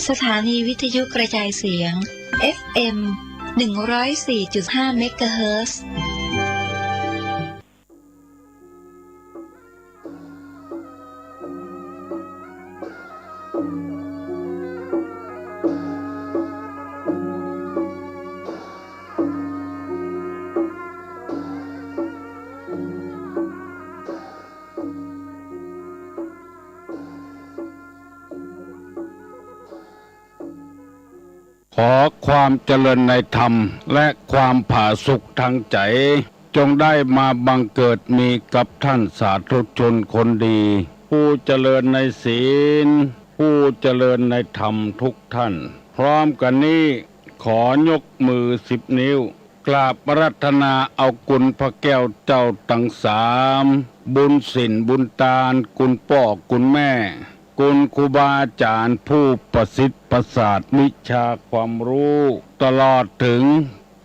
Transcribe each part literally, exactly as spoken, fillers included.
สถานีวิทยุกระจายเสียง เอฟเอ็ม หนึ่งร้อยสี่จุดห้า เมกะเฮิรตซ์ ขอความเจริญในธรรมและความผาสุกทางใจ๋ จงได้มาบังเกิดมีกับท่านสาธุชนคนดี ผู้เจริญในศีล ผู้เจริญในธรรมทุกท่าน พร้อมกั๋นนี้ ขอยกมือสิบนิ้ว กราบอาราธนาเอาคุณพระแก้วเจ้าตังสาม บุญศีลบุญตาน คุณป้อคุณแม่ คุณครูบาอาจ๋ารย์ผู้ประสิทธิ์ประสาทวิชาความรู้ ตลอดเถิง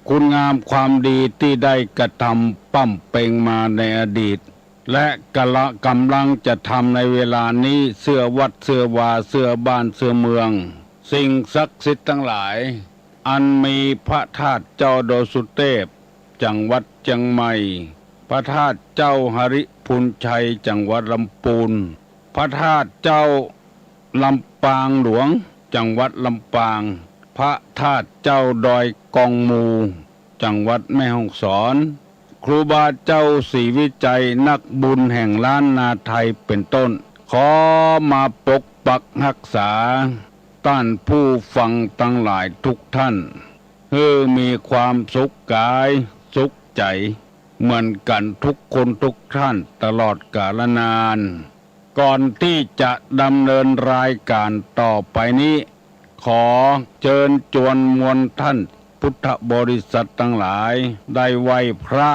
คุณงามความดีตี้ได้กระทำปำเป็งมาในอดีต และกะละ กำลังจะทำในเวลานี้ เสื้อวัดเสื้อวา เสื้อบ้านเสื้อเมือง สิ่งศักดิ์สิทธิ์ตังหลาย อันมีพระธาตุเจ้าดอยสุเตพ จังหวัดเจียงใหม่ พระธาตุเจ้าหริภุญชัย จังหวัดลำปูน พระธาตุเจ้าลำปางหลวง จังหวัดลำปาง พระธาตุเจ้าดอยกองมู จังหวัดแม่ฮ่องสอน ครูบาเจ้าศรีวิชัย นักบุญแห่งล้านนาไทยเป็นต้น ขอมาปกปักฮักษา ต้านผู้ฟังตังหลายทุกท่าน หื้อมีความสุขก๋ายสุขใจ๋ เหมือนกั๋นทุกคนทุกท่านตลอดกาลนาน ก่อนตี้จะดำเนินรายการต่อไปนี้ ขอเจิญจวนมวลท่านพุทธบริษัทตังหลาย ได้ไหว้พระ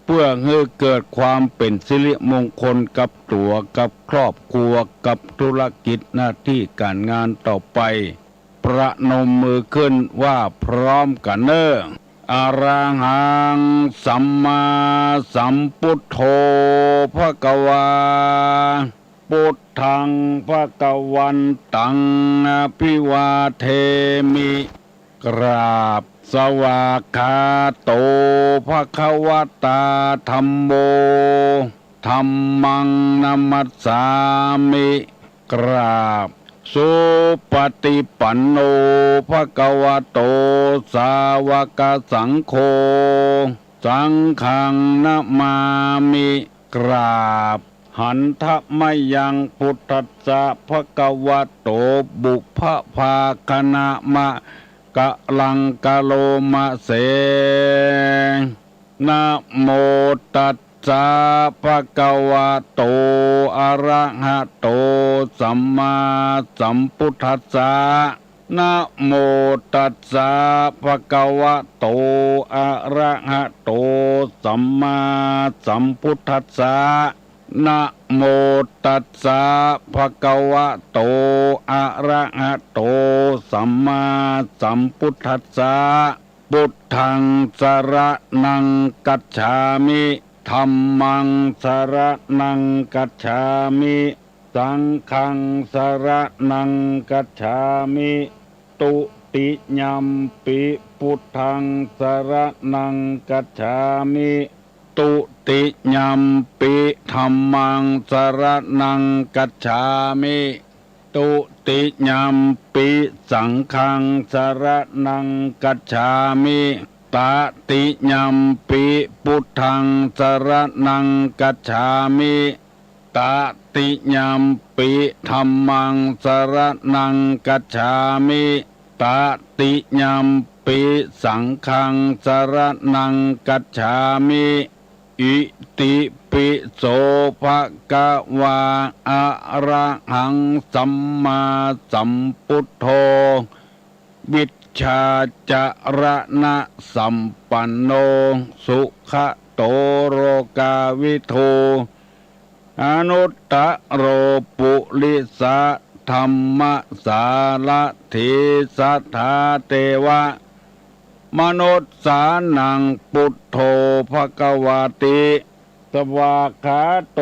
เพื่อหื้อเกิดความเป๋นสิริมงคลกับตั๋ว กับครอบครัว กับธุรกิจหน้าตี้ก๋านงานต่อไป ประนมมือขึ้นว่าพร้อมกั๋นเน่อ อะระหัง สัมมาสัมพุทโธ ภะคะวา พุทธัง ภะคะวันตัง อะภิวาเทมิ กราบ สวากขาโต ภะคะวะตา ธัมโม ธัมมัง นะมัสสามิ กราบ สุปะติปันโน ภะคะวะโต สาวกสังโฆ สังฆัง นะมามิ กราบ หันทะมะยัง พุทธัสสะ ภะคะวะโต ปุพพะภาคะนะมะ กะลัง กะโลมะเส นะโมตัสสะ ภะคะวะโต อะระหะโต สัมมาสัมพุทธัสสะ นะโมตัสสะ ภะคะวะโต อะระหะโต สัมมาสัมพุทธัสสะ นะโมตัสสะ ภะคะวะโต อะระหะโต สัมมาสัมพุทธัสสะ พุทธัง สะระณัง คัจฉามิ ธัมมัง สะระณัง คัจฉามิ สังฆัง สะระณัง คัจฉามิ ตุติยัมปิ พุทธัง สะระณัง คัจฉามิ ตุติยัมปิ ธัมมัง สะระณัง คัจฉามิ ตุติยัมปิ สังฆัง สะระณัง คัจฉามิ ตะติยัมปิ พุทธัง สะระณัง คัจฉามิ ตะติยัมปิ ธัมมัง สะระณัง คัจฉามิ ตะติยัมปิ สังฆัง สะระณัง คัจฉามิ อิติปิโส ภะคะวา อะระหัง สัมมาสัมพุทโธ วิชชาจะระณะสัมปันโน สุขะโต โลกาวิทู อนุตตะโร ปุริสะธัมมะสารถี สัทธาเตวะ มนุสสานัง พุทโธ ภะคะวาติ สวากขาโต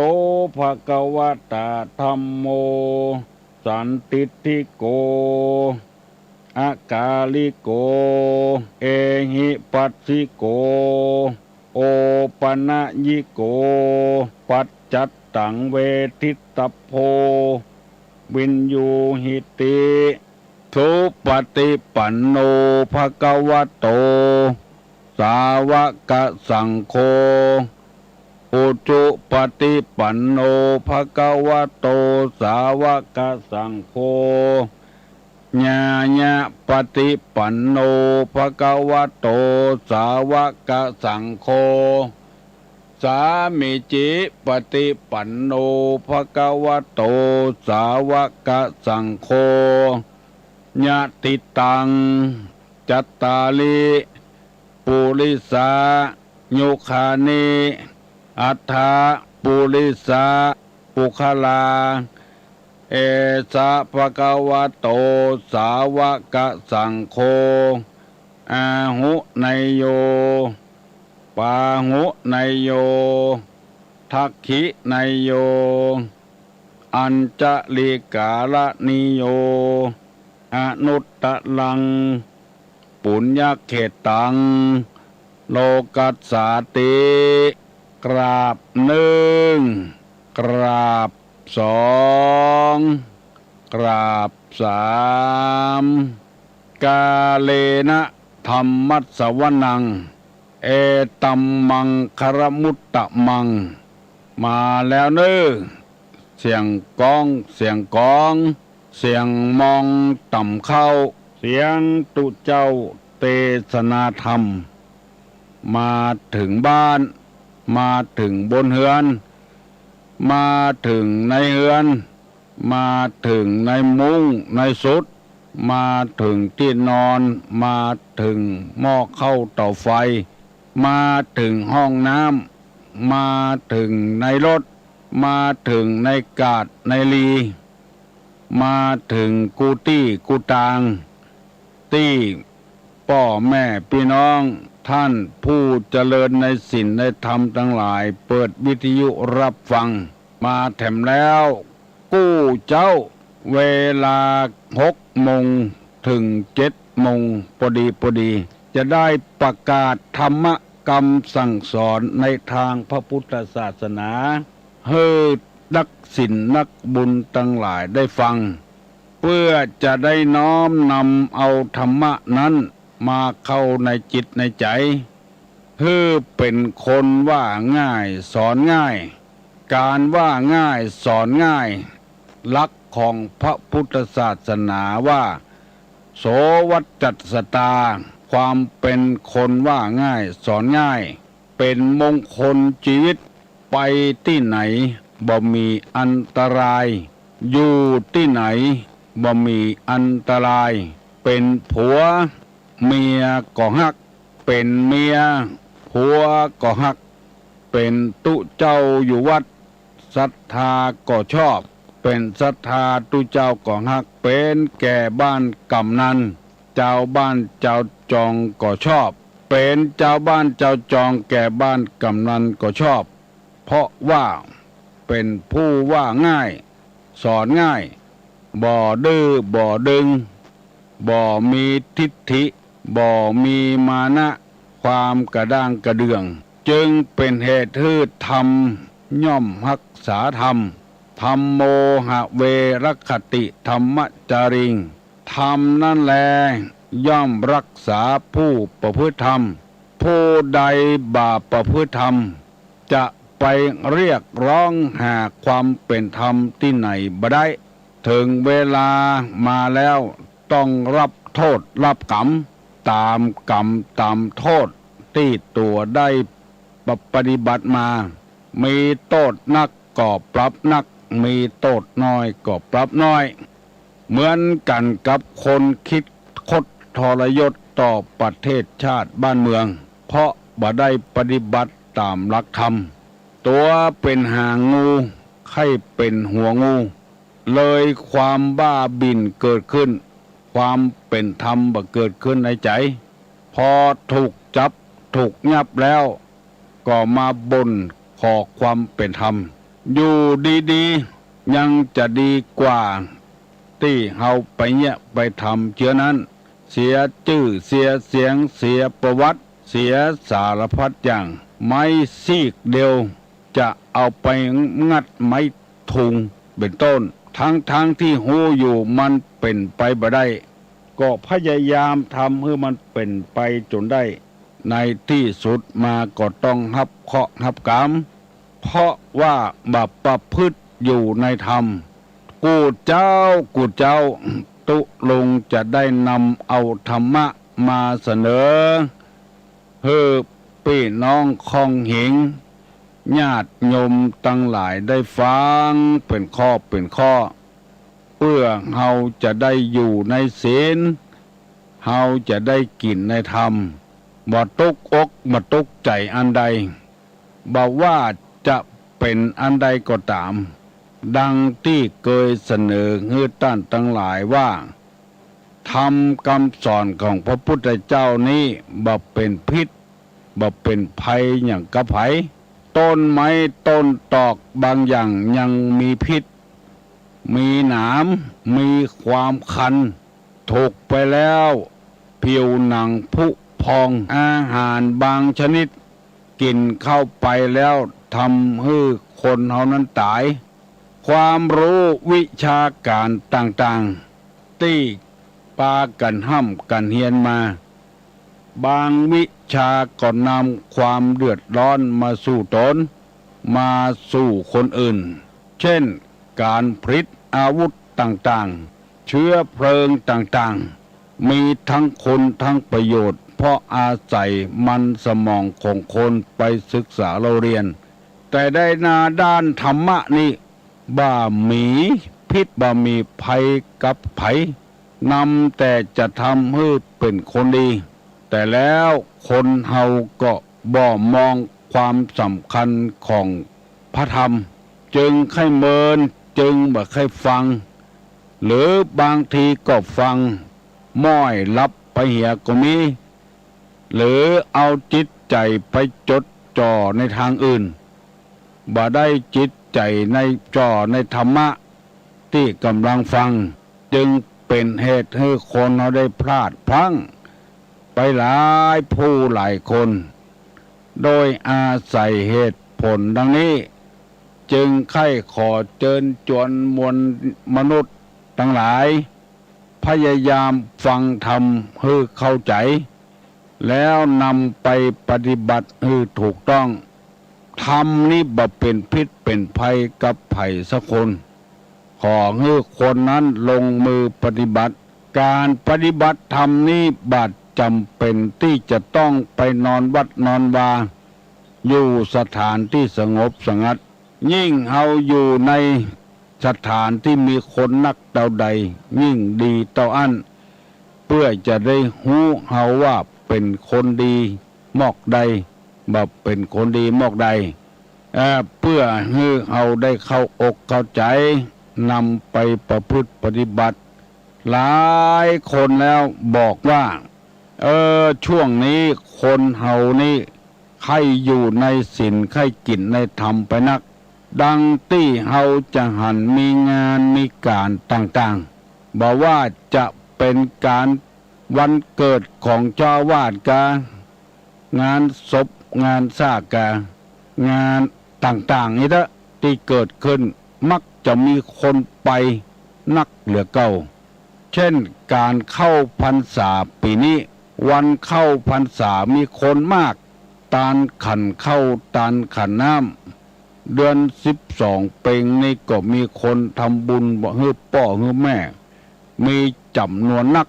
ภะคะวะตา ธัมโม สันทิฏฐิโก อากาลิโก เอหิปัสสิโก โอปะนะยิโก ปัจจัตตังเวทิตตัพโพ วิญญูหิติ สุปะติปันโน ภะคะวะโต สาวะกะสังโฆ อุจุปะติปันโน ภะคะวะโต สาวะกะสังโฆ ญาญะปะติปันโน ภะคะวะโต สาวะกะสังโฆ สามีจิปะติปันโน ภะคะวะโต สาวะกะสังโฆ ยะถิตัง จัตตาริ ปุริสายุคานิ อัฏฐะปุริสะปุคคลา เอสะภะคะวะโต สาวะกะสังโฆ อาหุเนยโย ปาหุเนยโย ทักขิเนยโย อัญจลิกาละนิโย อนุตตะรัง ปุญญะเขตตัง โลกัสสาติ กราบนึ่ง กราบสอง กราบสาม กาเลนะธัมมัสสวนัง เอตัมมังคะละมุตตะมัง มาแล้วเน้อ เสียงก้อง เสียงก๋อง เสียงมองต่ำเข้า เสียงตุ๊เจ้าเตสนาธรรม มาเถิงบ้าน มาเถิงบนเฮือน มาเถิงในเฮือน มาเถิงในมุ้งในสุด มาเถิงตี้นอน มาเถิงหม้อข้าวเต๋าไฟ มาเถิงห้องน้ำ มาเถิงในรถ มาเถิงในกาดในลี มาเถิงกู้ตี้กู้ตาง ตี้ป้อแม่ปี้น้อง ท่านผู้เจริญในศีลในธรรมตังหลาย เปิดวิทยุฮับฟัง มาแถมแล้ว กู้เจ๊า เวลาหกโมงเถิงเจ็ดโมง ปอดีปอดี จะได้ประกาศธรรมะกำสั่งสอนในตางพระพุทธศาสนา หื้อนักศีลนักบุญตังหลายได้ฟัง เปื้อจะได้น้อมนำเอาธรรมะนั้นมาเข้าในจิตในใจ๋ หื้อเป๋นคนว่าง่ายสอนง่าย ก๋านว่าง่ายสอนง่าย หลักของพระพุทธศาสนาว่า โสวัจจัสสตา ความเป๋นคนว่าง่ายสอนง่าย เป๋นมงคลจีวิต ไปตี้ไหนบ่มีอันตราย อยู่ตี้ไหนบ่มีอันตราย เป๋นผัวเมียก็ฮัก เป๋นเมียผัวก็ฮัก เป๋นตุ๊เจ้าอยู่วัด ศรัทธาก็ชอบ เป๋นศรัทธาตุ๊เจ้าก็ฮัก เป๋นแก่บ้านก๋ำนัน จาวบ้านจาวจองก็ชอบ เป๋นจาวบ้านจาวจองแก่บ้านก๋ำนันก็ชอบ เพราะว่าเป๋นผู้ว่าง่าย สอนง่าย บ่ดื้อบ่ดึง บ่มีทิฐิ บ่มีมานะ ความกระด้างกระเดื่อง จึงเป๋นเหตุหื้อธรรมย่อมฮักษาธรรม ธัมโม หะเว รักขติ ธัมมะจาริง ธรรมนั้นแล ย่อมฮักษาผู้ประพฤติธรรม ผู้ใดบ่ประพฤติธรรม จะไปเรียกร้องหาความเป๋นธรรมตี้ไหนบ่ได้ เถิงเวลามาแล้วต้องฮับโต้ษฮับก๋รรม ต๋ามก๋รรมต๋ามโต้ษตี้ตั๋วได้ปะ- ปฏิบัติมา มีโต้ษนักก็ปรับนัก มีโต้ษน้อยก็ปรับน้อย เหมือนกั๋นกับคนคิดคดทรยศต่อประเทศชาติบ้านเมือง เพราะบ่ได้ปฏิบัติต๋ามหลักธรรม ตั๋วเป๋นหางงู ใค่เป๋นหัวงู เลยความบ้าบิ่นเกิดขึ้น ความเป๋นธรรมบ่เกิดขึ้นในใจ๋ พอถูกจับถูกยับแล้ว ก็มาบ่นขอความเป๋นธรรม อยู่ดีๆ ยังจะดีกว่าตี้เฮาไปเยียะไปทำเจื้อนั้น เสียจื้อเสียเสียง เสียประวัติ เสียสารพัดอย่าง ไม้ซีกเดียวจะเอาไปงัดไม้ทุงเป๋นต้น ทั้งๆ ตี้ฮู้อยู่มันเป๋นไปบ่ได้ ก็พยายามทำหื้อมันเป๋นไปจ๋นได้ ในตี้สุดมาก็ต้องฮับเคราะห์ฮับก๋รรม เพราะว่าบ่ประพฤติอยู่ในธรรม กู้เจ้ากู้เจ้า ตุ๊ลุงจะได้นำเอาธรรมะมาเสนอ หื้อปี้น้องข้องเหง ญาติโยมตังหลายได้ฟังเป๋นข้อเป๋นข้อ เปื้อเฮาจะได้อยู่ในศีล เฮาจะได้กิ๋นในธรรม บ่ตุ๊กอกบ่ตุ๊กใจ๋อันใด บ่ว่าจะเป๋นอันใดก็ต๋าม ดังตี้เกยเสนอหื้อต้านตังหลายว่า ธรรมกำสอนของพระพุทธเจ้านี้บ่เป๋นพิษ บ่เป๋นภัยหยังกับใผ ต้นไม้ต้นตอกบางอย่างยังมีพิษ มีหนาม มีความคัน ถูกไปแล้ว ผิวหนังผุพอง อาหารบางชนิด กิ๋นเข้าไปแล้วทำหื้อคนเฮานั้นต๋าย ความรู้วิชาก๋านต่างๆ ตี้ปากั๋นฮ่ำกั๋นเฮียนมา บางวิชาก็นำความเดือดร้อนมาสู่ต๋น มาสู่คนอื่น เช่น ก๋านผลิตอาวุธต่างๆ เชื้อเพลิงต่างๆ มีทั้งคุณทั้งประโยชน์ เพราะอาศัยมันสมองของคนไปศึกษาเล่าเรียน แต่ในด้านธรรมะนี้ บ่มีพิษบ่มีภัยกับใผ นำแต่จะทำหื้อเป๋นคนดี แต่แล้วคนเฮาก็บ่มองความสำคัญของพระธรรม จึงใค่เมิน จึงบ่ใค่ฟัง หรือบางทีก็ฟังม้อยหลับไปเหียก็มี หรือเอาจิตใจ๋ไปจดจ่อในตางอื่น บ่ได้จิตใจ๋ในจ่อในธรรมะตี้ก่ำลังฟัง จึงเป๋นเหตุหื้อคนเฮาได้พลาดพลั้งไปหลายผู้หลายคน โดยอาศัยเหตุผลดังนี้ จึงใค่ขอเจิญจวนมวลมนุษย์ตังหลาย พยายามฟังธรรมหื้อเข้าใจ๋ แล้วนำไปปฏิบัติหื้อถูกต้อง ธรรมนี้บ่เป๋นพิษเป๋นภัยกับใผสักคน ขอหื้อคนนั้นลงมือปฏิบัติ ก๋านปฏิบัติธรรมนี้บ่จ๋ำเป๋นตี้จะต้องไปนอนวัดนอนวา อยู่สถานตี้สงบสงัด ยิ่งเฮาอยู่ในสถานตี้มีคนนักเต้าใด ยิ่งดีเต้าอั้น เปื้อจะได้ฮู้เฮาว่าเป๋นคนดีมอกใด บ่เป๋นคนดีมอกใด เอ่อ เปื้อหื้อเฮาได้เข้าอกเข้าใจ๋ นำไปประพฤติปฏิบัติ หลายคนแล้วบอกว่า เออ ช่วงนี้คนเฮานี้ใค่อยู่ในศีล ใค่กิ๋นในธรรมไปนัก ดังตี้เฮาจะหันมีงานมีก๋านต่างๆ บ่ว่าจะเป๋นก๋านวันเกิดของเจ้าอาวาสกา งานศพงานซากา งานต่างๆ นี้เต๊อะ ตี้เกิดขึ้น มักจะมีคนไปนักเหลือเก่า เช่น ก๋านเข้าพรรษาปี๋นี้ วันเข้าพรรษามีคนมาก ตานขันข้าว ตานขันน้ำ เดือนสิบสองเป็งนี้ก็มีคนทำบุญหื้อป้อหื้อแม่ มีจ๋ำนวนนัก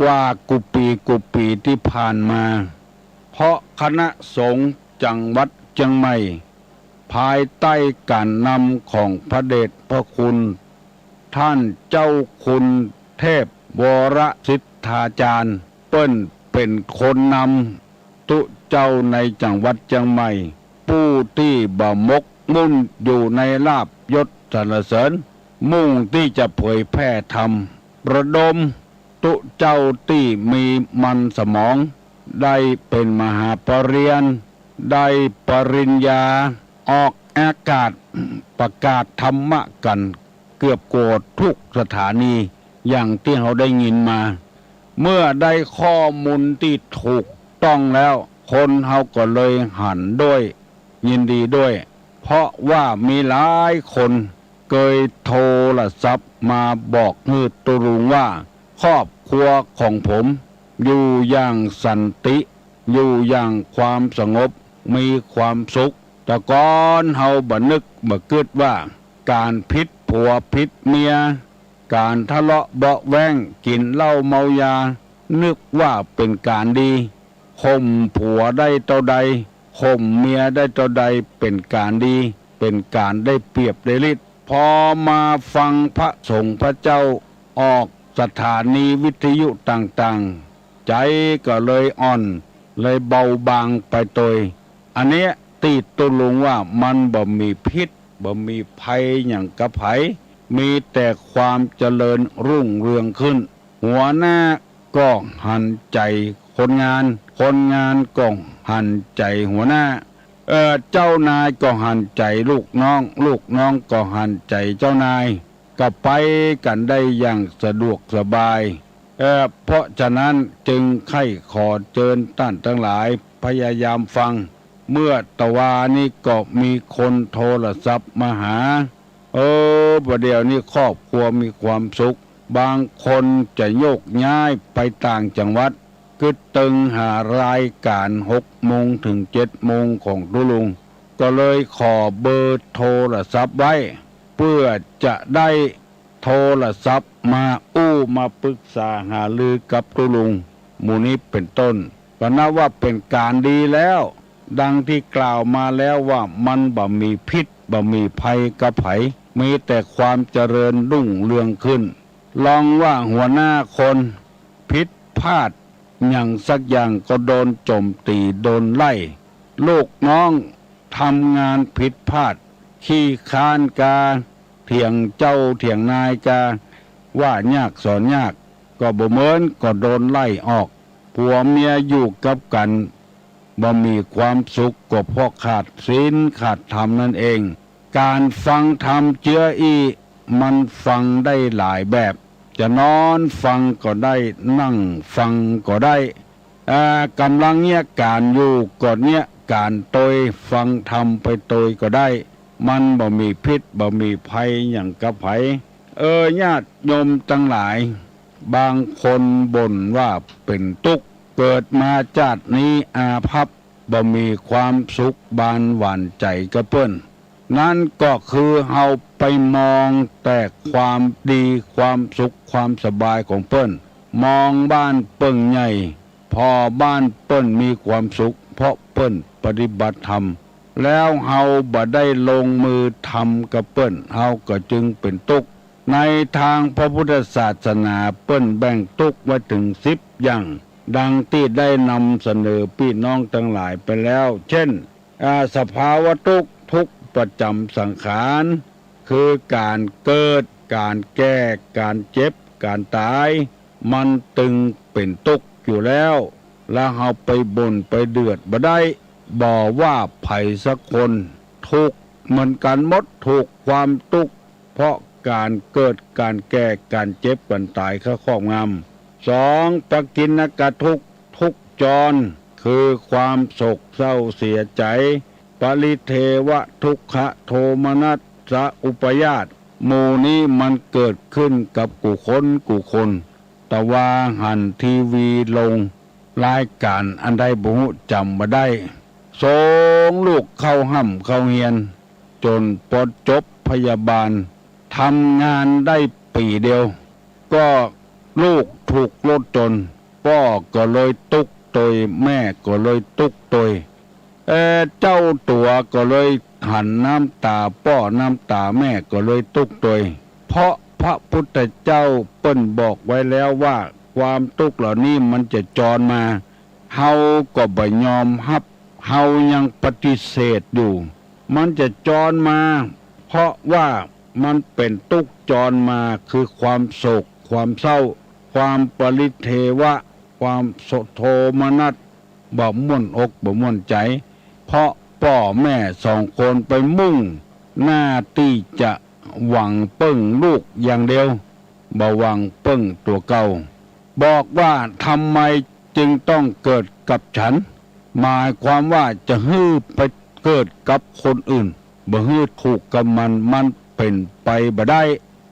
กว่ากู้ปี๋กู้ปี๋ตี้ผ่านมา เพราะคณะสงฆ์จังหวัดเจียงใหม่ ภายใต้ก๋านนำของพระเดชพระคุณ ท่านเจ้าคุณเทพวรสิทธาจารย์ เปิ้นเป๋นคนนำตุ๊เจ้าในจังหวัดเจียงใหม่ ผู้ตี้บ่หมกมุ่นอยู่ในลาภยศสรรเสริญ มุ่งตี้จะเผยแผ่ธรรม ระดมตุ๊เจ้าตี้มีมันสมอง ได้เป๋นมหาปริญญา ได้ปริญญา ออกอากาศประกาศธรรมะกั๋น เกือบกั๋วกู้สถานี อย่างตี้เฮาได้ยินมา เมื่อได้ข้อมูลตี้ถูกต้องแล้ว คนเฮาก็เลยหันด้วย ยินดีด้วย เพราะว่ามีหลายคนเกยโทรศัพท์มาบอกหื้อตุ๊ลุงว่า ครอบครัวของผมอยู่อย่างสันติ อยู่อย่างความสงบ มีความสุข แต่ก่อนเฮาบ่นึกบ่กึ๊ดว่า ก๋านผิดผัวผิดเมีย ก๋านทะเลาะเบาะแว้ง กิ๋นเหล้าเมายา นึกว่าเป๋นก๋านดี ข่มผัวได้เต้าใด ข่มเมียได้เต้าใด เป๋นก๋านดี เป๋นก๋านได้เปรียบได้ฤทธิ์ พอมาฟังพระสงฆ์พระเจ้าออกสถานีวิทยุต่างๆ ใจ๋ก็เลยอ่อน เลยเบาบางไปโตย อันเนี้ยตี้ตุ๊ลุงว่ามันบ่มีพิษ บ่มีภัยหยังกับใผ มีแต่ความเจริญรุ่งเรืองขึ้น หัวหน้าก็หันใจ๋คนงาน คนงานก็หันใจ๋หัวหน้า เอ่อ เจ้านายก็หันใจ๋ลูกน้อง ลูกน้องก็หันใจ๋เจ้านาย ก็ไปกั๋นได้อย่างสะดวกสบาย เอ่อ เพราะฉะนั้นจึงใค่ขอเจิญต้านตังหลายพยายามฟัง เมื่อตะวานี้ก็มีคนโทรศัพท์มาหา เออ บ่าเดี่ยวนี้ครอบครัวมีความสุข บางคนจะโยกย้ายไปต่างจังหวัด กึ๊ดตึงหารายก๋านหกโมงถึงเจ็ดโมงของตุ๊ลุง ก็เลยขอเบอร์โทรศัพท์ไว้ เปื้อจะได้โทรศัพท์มาอู้มาปึกษาหารือกับตุ๊ลุง หมู่นี้เป๋นต้น ก็นับว่าเป๋นก๋านดีแล้ว ดังตี้กล่าวมาแล้วว่ามันบ่มีพิษ บ่มีภัยกับใผ มีแต่ความเจริญรุ่งเรืองขึ้น ลองว่าหัวหน้าคนผิดพลาดหยังสักอย่างก็โดนโจ๋มตี๋ โดนไล่ ลูกน้องทำงานผิดพลาด ขี้ค้านกา เถียงเจ้าเถียงนายกา ว่ายากสอนยาก ก็บ่เหมือน ก็โดนไล่ออก ผัวเมียอยู่กับกั๋น บ่มีความสุข ก็เพราะขาดศีลขาดธรรมนั่นเอง ก๋านฟังธรรมเจื้ออี้ มันฟังได้หลายแบบ จะนอนฟังก็ได้ นั่งฟังก็ได้ อ่า ก่ำลังเยียะก๋านอยู่ก็เยียะก๋านโตย ฟังธรรมไปโตยก็ได้ มันบ่มีพิษ บ่มีภัยหยังกับใผ เออ ญาติโยมตังหลาย บางคนบ่นว่าเป๋นตุ๊กข์ เกิดมาจาตินี้อาภัพ บ่มีความสุขบานหวานใจ๋กับเปิ้น นั้นก็คือเฮาไปมองแต่ความดี ความสุข ความสบายของเปิ้น มองบ้านเปิ้นใหญ่ ผ่อบ้านเปิ้นมีความสุข เพราะเปิ้นปฏิบัติธรรม แล้วเฮาบ่ได้ลงมือทำกับเปิ้น เฮาก็จึงเป๋นตุ๊กข์ ในตางพระพุทธศาสนาเปิ้นแบ่งตุ๊กข์ไว้เถิงสิบอย่าง ดังตี้ได้นำเสนอปี้น้องตังหลายไปแล้ว เช่น อ่า สภาวะตุ๊กข์ ทุกข์ประจ๋ำสังขาร คือก๋านเกิด ก๋านแก่ ก๋านเจ็บ ก๋านต๋าย มันตึงเป๋นตุ๊กข์อยู่แล้ว แล้วเฮาไปบ่นไปเดือดบ่ได้ บ่ว่าใผสักคน ถูกเหมือนกั๋นหมด ถูกความตุ๊กข์ เพราะก๋านเกิด ก๋านแก่ ก๋านเจ็บ ก๋านต๋ายเข้าครอบงำ สอง ปกิณณกทุกข์ ทุกข์จร คือความโศกเศร้าเสียใจ๋ ปริเทวทุกขโทมนัสสอุปาทาน หมู่นี้มันเกิดขึ้นกับกู้คนกู้คน ตะวาหันทีวีลง รายก๋านอันใดบ่ฮู้ จ๋ำบ่ได้ ส่งลูกเข้าฮ่ำเข้าเฮียน จ๋นปอจบพยาบาล ทำงานได้ปี๋เดียว ก็ลูกถูกรถจ๋น ป้อก็เลยตุ๊กข์โตย แม่ก็เลยตุ๊กข์โตย เอ่อ เจ้าตั๋วก็เลยหันน้ำต๋าป้อน้ำต๋า แม่ก็เลยตุ๊กข์โตย เพราะพระพุทธเจ้าเปิ้นบอกไว้แล้วว่า ความตุ๊กข์เหล่านี้มันจะจรมา เฮาก็บ่ยอมฮับ เฮายังปฏิเสธอยู่ มันจะจรมา เพราะว่ามันเป๋นตุ๊กข์จรมา คือความโศก ความเศร้า ความปริเทวะ ความโทมนัส บ่ม่วนอกบ่ม่วนใจ๋ เพราะป้อแม่สองคนไปมุ่งหน้าตี้จะหวังเปิ้งลูกอย่างเดียว บ่หวังเปิ้งตั๋วเก่า บอกว่า ทำไมจึงต้องเกิดกับฉัน หมายความว่าจะหื้อไปเกิดกับคนอื่น บ่หื้อถูกกับมัน มันเป๋นไปบ่ได้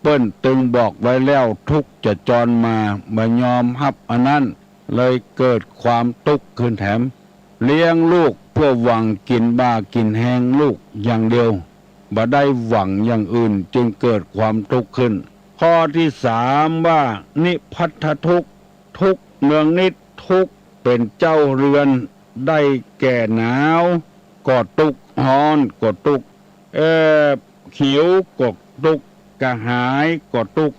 เปิ้นตึงบอกไว้แล้ว ทุกข์จะจรมา บ่ยอมฮับอันนั้น เลยเกิดความตุ๊กข์ขึ้นแถม เลี้ยงลูกเพื่อหวังกิ๋นบ่ากิ๋นแฮงลูกอย่างเดียว บ่ได้หวังอย่างอื่น จึงเกิดความตุ๊กข์ขึ้น ข้อตี้สามว่า นิพพัทธทุกข์ ทุกข์เนืองนิด ทุกข์เป๋นเจ้าเฮือน ได้แก่หนาวก็ตุ๊กข์ ฮ้อนก็ตุ๊กข์ เอ่อ หิวก็ตุ๊กข์ กระหายก็ตุ๊กข์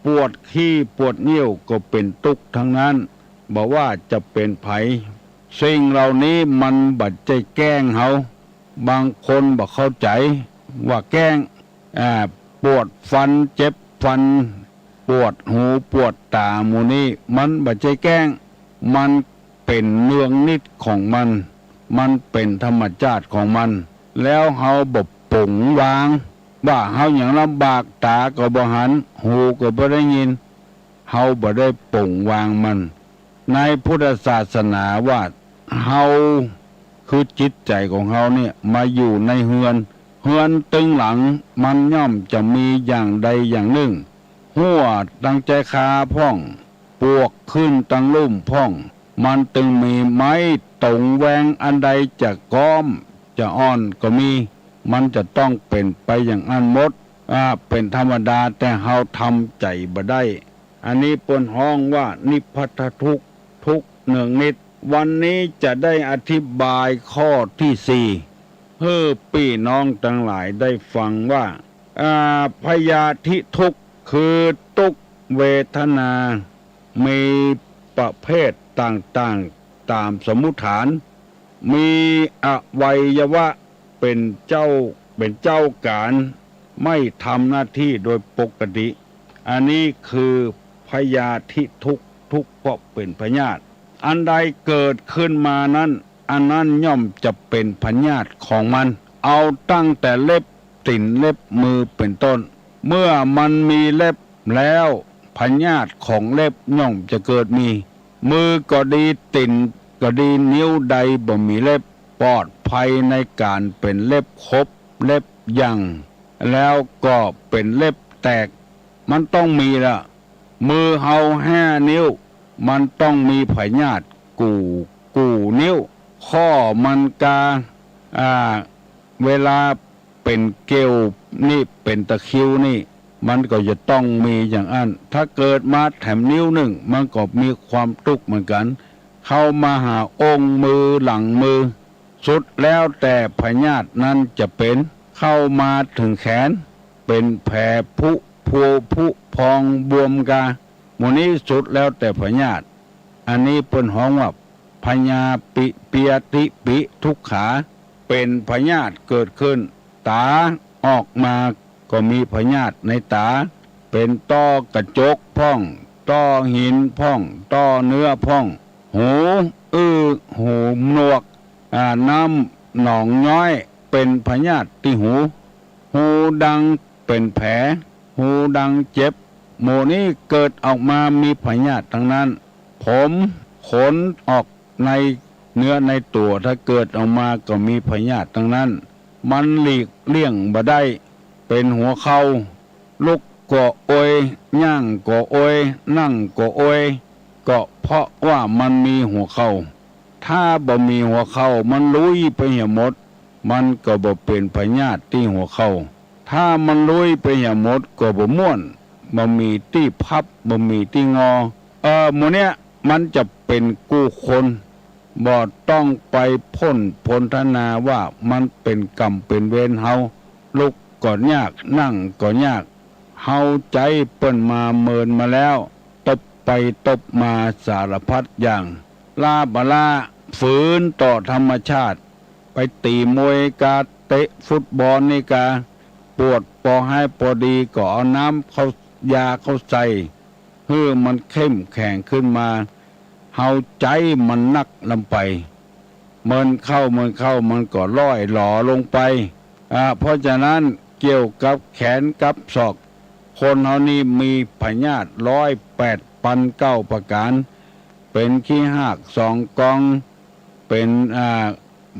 ปวดขี้ปวดเยี่ยวก็เป๋นตุ๊กข์ทั้งนั้น บ่ว่าจะเป๋นใผ สิ่งเหล่านี้มันบ่ใจ้แกล้งเฮา บางคนบ่เข้าใจ๋ว่าแกล้ง อ่า ปวดฟัน เจ็บฟัน ปวดหู ปวดต๋า หมู่นี้ มันบ่ใจ้แกล้ง มันเป๋นเนืองนิดของมัน มันเป๋นธรรมจาติของมัน แล้วเฮาบ่ป๋งวาง ว่าเฮายังลำบาก ต๋าก็บ่หัน หูก็บ่ได้ยิน เฮาบ่ได้ป๋งวางมัน ในพุทธศาสนาว่า เฮาคือจิตใจ๋ของเฮาเนี่ย มาอยู่ในเฮือน เฮือนตึงหลัง มันย่อมจะมีอย่างใดอย่างนึ่ง ฮั้วตังใจ้คาพ่อง ปวกขึ้นตังลุ่มพ่อง มันตึงมีไม้ต๋งแวง อันใดจะก๊อม จะอ่อนก็มี มันจะต้องเป๋นไปอย่างอั้นหมด อ่า เป๋นธรรมดา แต่เฮาทำใจ๋บ่ได้ อันนี้เปิ้นฮ้องว่า นิพพัทธทุกข์ ทุกข์เนืองนิด วันนี้จะได้อธิบายข้อตี้สี่ หื้อปี้น้องตังหลายได้ฟังว่า อ่า พยาธิทุกข์ คือตุ๊กข์เวทนา มีประเภทต่างๆ ต๋ามสมมุติฐาน มีอวัยวะเป๋นเจ้า เป๋นเจ้าก๋าน ไม่ทำหน้าตี้โดยปกติ อันนี้คือพยาธิทุกข์ ทุกข์เพราะเป๋นพยาธิ อันใดเกิดขึ้นมานั้น อันนั้นย่อมจะเป๋นพยาธิของมัน เอาตั้งแต่เล็บตี๋นเล็บมือเป๋นต้น เมื่อมันมีเล็บแล้ว พยาธิของเล็บย่อมจะเกิดมี มือก็ดี ตี๋นก็ดี นิ้วใดบ่มีเล็บ ปลอดภัยในก๋านเป๋นเล็บขบ เล็บหยั่ง แล้วก็เป๋นเล็บแตก มันต้องมีละ มือเฮาห้านิ้ว มันต้องมีพยาธิกู้ กู้นิ้ว ข้อมันกา อ่า เวลาเป๋นเกลียวนี่ เป๋นตะคริวนี่ มันก็จะต้องมีอย่างอั้น ถ้าเกิดมาแถมนิ้วนึ่ง มันก็มีความตุ๊กข์เหมือนกั๋น เข้ามาหาองค์มือหลังมือ สุดแล้วแต่พยาธินั้นจะเป๋น เข้ามาเถิงแขน เป๋นแผลผุ พัวผุพองบวมกา หมู่นี้สุดแล้วแต่พยาธิ อันนี้เปิ้นฮ้องว่า พยาปิ พยาธิปิทุกขา เป๋นพยาธิเกิดขึ้น ต๋าออกมาก็มีพยาธิในต๋า เป๋นต้อกระจกพ่อง ต้อหินพ่อง ต้อเนื้อพ่อง หู อื้อ หูหนวก อ่า น้ำหนองย้อย เป๋นพยาธิตี้หู หูดังเป๋นแผล หูดังเจ็บ หมู่นี้เกิดออกมามีพยาธิตังนั้น ผม ขนออกในเนื้อในตั๋ว ถ้าเกิดออกมาก็มีพยาธิตังนั้น มันหลีกเลี่ยงบ่ได้ เป๋นหัวเข่า ลุกก็โอย ย่างก็โอย นั่งก็โอย ก็เพราะว่ามันมีหัวเข่า ถ้าบ่มีหัวเข่า มันลุยไปเหียหมด มันก็บ่เป๋นพยาธิตี้หัวเข่า ถ้ามันลุยไปเหียหมดก็บ่ม่วน บ่มีตี้พับ บ่มีตี้งอ เออ หมู่เนี้ยมันจะเป๋นกู้คน บ่ต้องไปพ่นพรรณนาว่ามันเป๋นกรรมเป๋นเวรเฮา ลุกก็ยาก นั่งก็ยาก เฮาใจ๊เปิ้นมาเมินมาแล้ว ตบไปตบมาสารพัดอย่าง ล้าบ่ล้า ฝืนต่อธรรมชาติ ไปตี๋มวยกา เตะฟุตบอลนี่กา ปวดปอฮ้ายปอดีก็เอาน้ำเข้า ยาเข้าใส่ หื้อมันเข้มแข็งขึ้นมา เฮาใจ๊มันนักลำไป เมินเข้า เมินเข้า มันก็ล่อยหลอลงไป อ่า เพราะฉะนั้นเกี่ยวกับแขนกับศอก คนเฮานี่มีพยาธิร้อยแปด ปันเก้าประก๋าน เป๋นขี้ฮากสองกอง เป๋น อ่า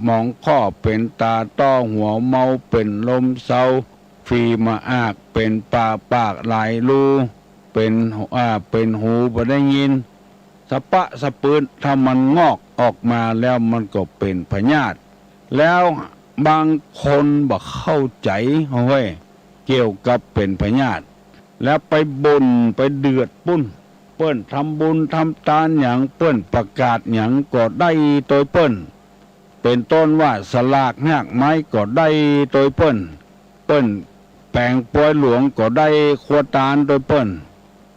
หมองข้อ เป๋นต๋าต้อ หัวเมา เป๋นลมเซา ฝี่มะอาก เป๋นป่าปากหลายรู เป๋น อ่า เป๋นหูบ่ได้ยิน สะป๊ะสะปื๊ด ถ้ามันงอกออกมาแล้วมันก็เป๋นพยาธิ แล้วบางคนบ่เข้าใจ๋ เฮ้ย เกี่ยวกับเป๋นพยาธิ แล้วไปบ่นไปเดือดปุ้น เปิ้นทำบุญทำตานหยัง เปิ้นประกาศหยังก็ได้โตยเปิ้น เป๋นต้นว่าสลากฮากไม้ก็ได้โตยเปิ้น เปิ้นแป๋งปอยหลวงก็ได้ครัวตานโตยเปิ้น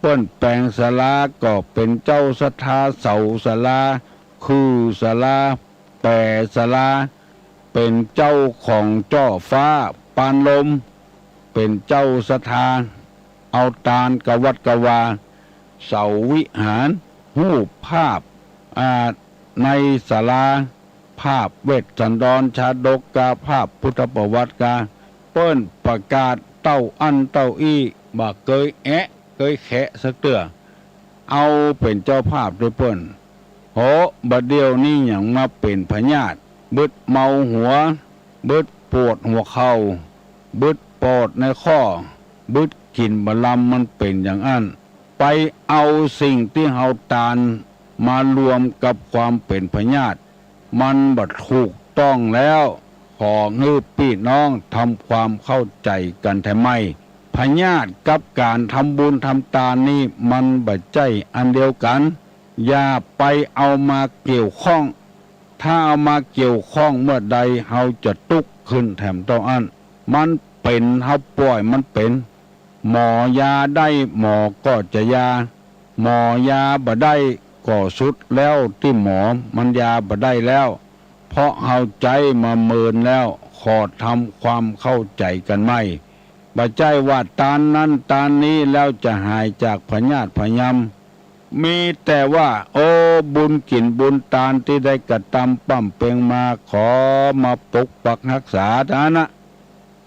เปิ้นแป๋งศาลาก็เป๋นเจ้าศรัทธาเสาศาลา ขื่อศาลา แป๋ศาลา เป๋นเจ้าของจ้อฟ้าปานลม เป๋นเจ้าศรัทธา เอาตานกะวัดกะวา เสาวิหาร ฮูปภาพ อ่า ในศาลา ภาพเวสสันดรชาดกกา ภาพพุทธประวัติกา เปิ้นประกาศเต้าอั้นเต้าอี้ บ่เกยแอะเกยแขะสักเตื้อ เอาเป๋นเจ้าภาพโตยเปิ้น โห บ่าเดี่ยวนี้หยังมาเป๋นพยาธิ บึดเมาหัว บึดปวดหัวเข่า บึดปอดในข้อ บึดกิ๋นบ่ลำ มันเป๋นอย่างอั้น ไปเอาสิ่งตี้เฮาตานมารวมกับความเป๋นพยาธิ มันบ่ถูกต้องแล้ว ขอหื้อปี้น้องทำความเข้าใจ๋กั๋นแถมใหม่ พยาธิกับก๋านทำบุญทำตานนี่มันบ่ใจ้อันเดียวกั๋น อย่าไปเอามาเกี่ยวข้อง ถ้าเอามาเกี่ยวข้องเมื่อใด เฮาจะตุ๊กข์ขึ้นแถมเต้าอั้น มันเป๋น เฮาป่อยมันเป๋น หมอยาได้ หมอก็จะยา หมอยาบ่ได้ ก็สุดแล้วตี้หมอ มันยาบ่ได้แล้ว เพราะเฮาใจ๊มาเมินแล้ว ขอทำความเข้าใจ๋กั๋นใหม่ บ่ใจ้ว่าตานนั้นตานนี้แล้วจะหายจากพยาธิพยำ มีแต่ว่า โอ้ บุญกิ๋นบุญตานตี้ได้กระตำป้ำเป็งมา ขอมาปกปักฮักษาเต้านั้นนะ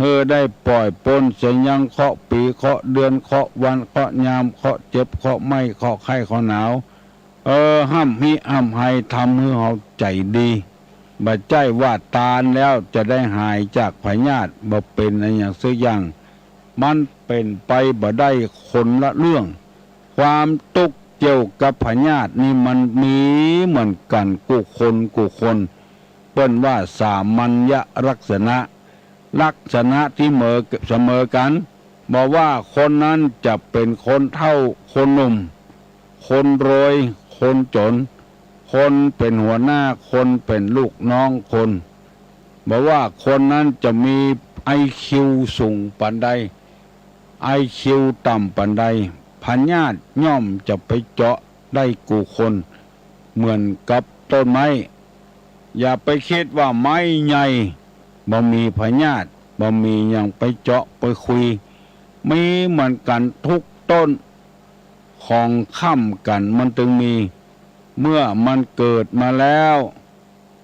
หื้อได้ป่อยป๊นเสียยังเคราะห์ปี๋ เคราะห์เดือน เคราะห์วัน เคราะห์ยาม เคราะห์เจ็บ เคราะห์ไม้ เคราะห์ไข้ เคราะห์หนาว เออ ฮ่ำฮิฮ่ำไฮ ทำหื้อเฮาใจ๋ดี บ่ใจ้ว่าตานแล้วจะได้หายจากพยาธิ บ่เป๋นอะหยังสักอย่าง มันเป๋นไปบ่ได้คนละเรื่อง ความตุ๊กข์เกี่ยวกับพยาธินี่มันมีเหมือนกั๋นกู้คนกู้คน เปิ้นว่าสามัญญลักษณะ ลักษณะตี้เหมอ เสมอกั๋น บ่ว่าคนนั้นจะเป๋นคนเฒ่าคนหนุ่ม คนรวยคนจ๋น คนเป๋นหัวหน้า คนเป๋นลูกน้องคน บ่ว่าคนนั้นจะมีไอคิวสูงปานใด ไอคิวต่ำปานใด พยาธิย่อมจะไปเจาะได้กู้คน เหมือนกับต้นไม้ อย่าไปกึ๊ดว่าไม้ใหญ่บ่มีพยาธิ บ่มีหยังไปเจาะไปคุย มีเหมือนกั๋นทุกต้น ของค่ำกั๋นมันตึงมี เมื่อมันเกิดมาแล้ว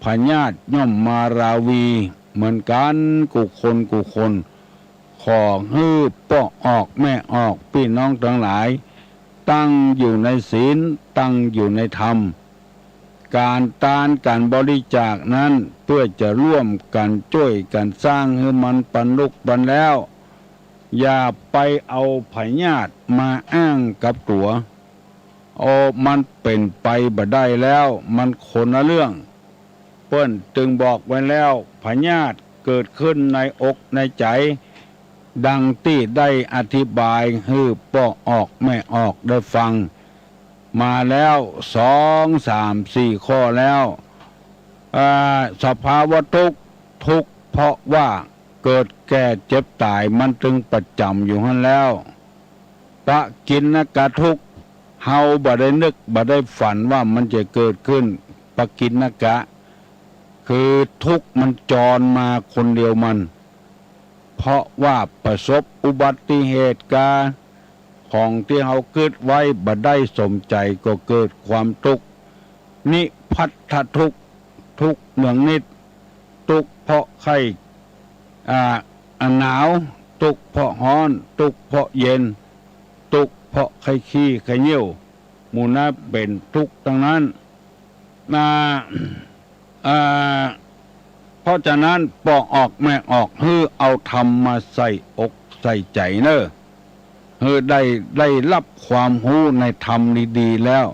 พยาธิย่อมมาราวีเหมือนกั๋นกู้คนกู้คน ขอหื้อป้อออกแม่ออกปี้น้องตังหลาย ตั้งอยู่ในศีล ตั้งอยู่ในธรรม ก๋านตานก๋านบริจาคนั้นเปื้อจะร่วมกั๋นจ้วยกั๋นสร้างหื้อมันปันลุกปันแล้ว อย่าไปเอาพยาธิมาอ้างกับตั๋ว โอ้ มันเป๋นไปบ่ได้แล้ว มันคนละเรื่อง เปิ้นตึงบอกไว้แล้ว พยาธิเกิดขึ้นในอกในใจ๋ ดังตี้ได้อธิบายหื้อป้อออกแม่ออกได้ฟังมาแล้ว สอง สาม สี่ ข้อแล้ว อ่า สภาวะทุกข์ ทุกข์เพราะว่าเกิดแก่เจ็บต๋าย มันตึงประจ๋ำอยู่หั้นแล้ว ปกิณกทุกข์ เฮาบ่ได้นึกบ่ได้ฝันว่ามันจะเกิดขึ้น ปกิณกะ คือทุกข์มันจรมาคนเดียวมัน เพราะว่าประสบอุบัติเหตุกา ของตี้เฮากึ๊ดไว้บ่ได้สมใจ๋ก็เกิดความทุกข์ นิพัทธทุกข์ ทุกข์เนืองนิด ทุกข์เพราะไข้ อ่า หนาว ทุกข์เพราะฮ้อน ทุกข์เพราะเย็น ทุกข์เพราะไข้ขี้ไข้เยี่ยว หมู่นั้นเป๋นตุ๊กข์ตังนั้น อ่า อ่า เพราะฉะนั้นป้อออกแม่ออก หื้อเอาธรรมมาใส่อกใส่ใจ๋เน่อ หื้อได้ ได้ฮับความฮู้ในธรรมดีๆ แล้ว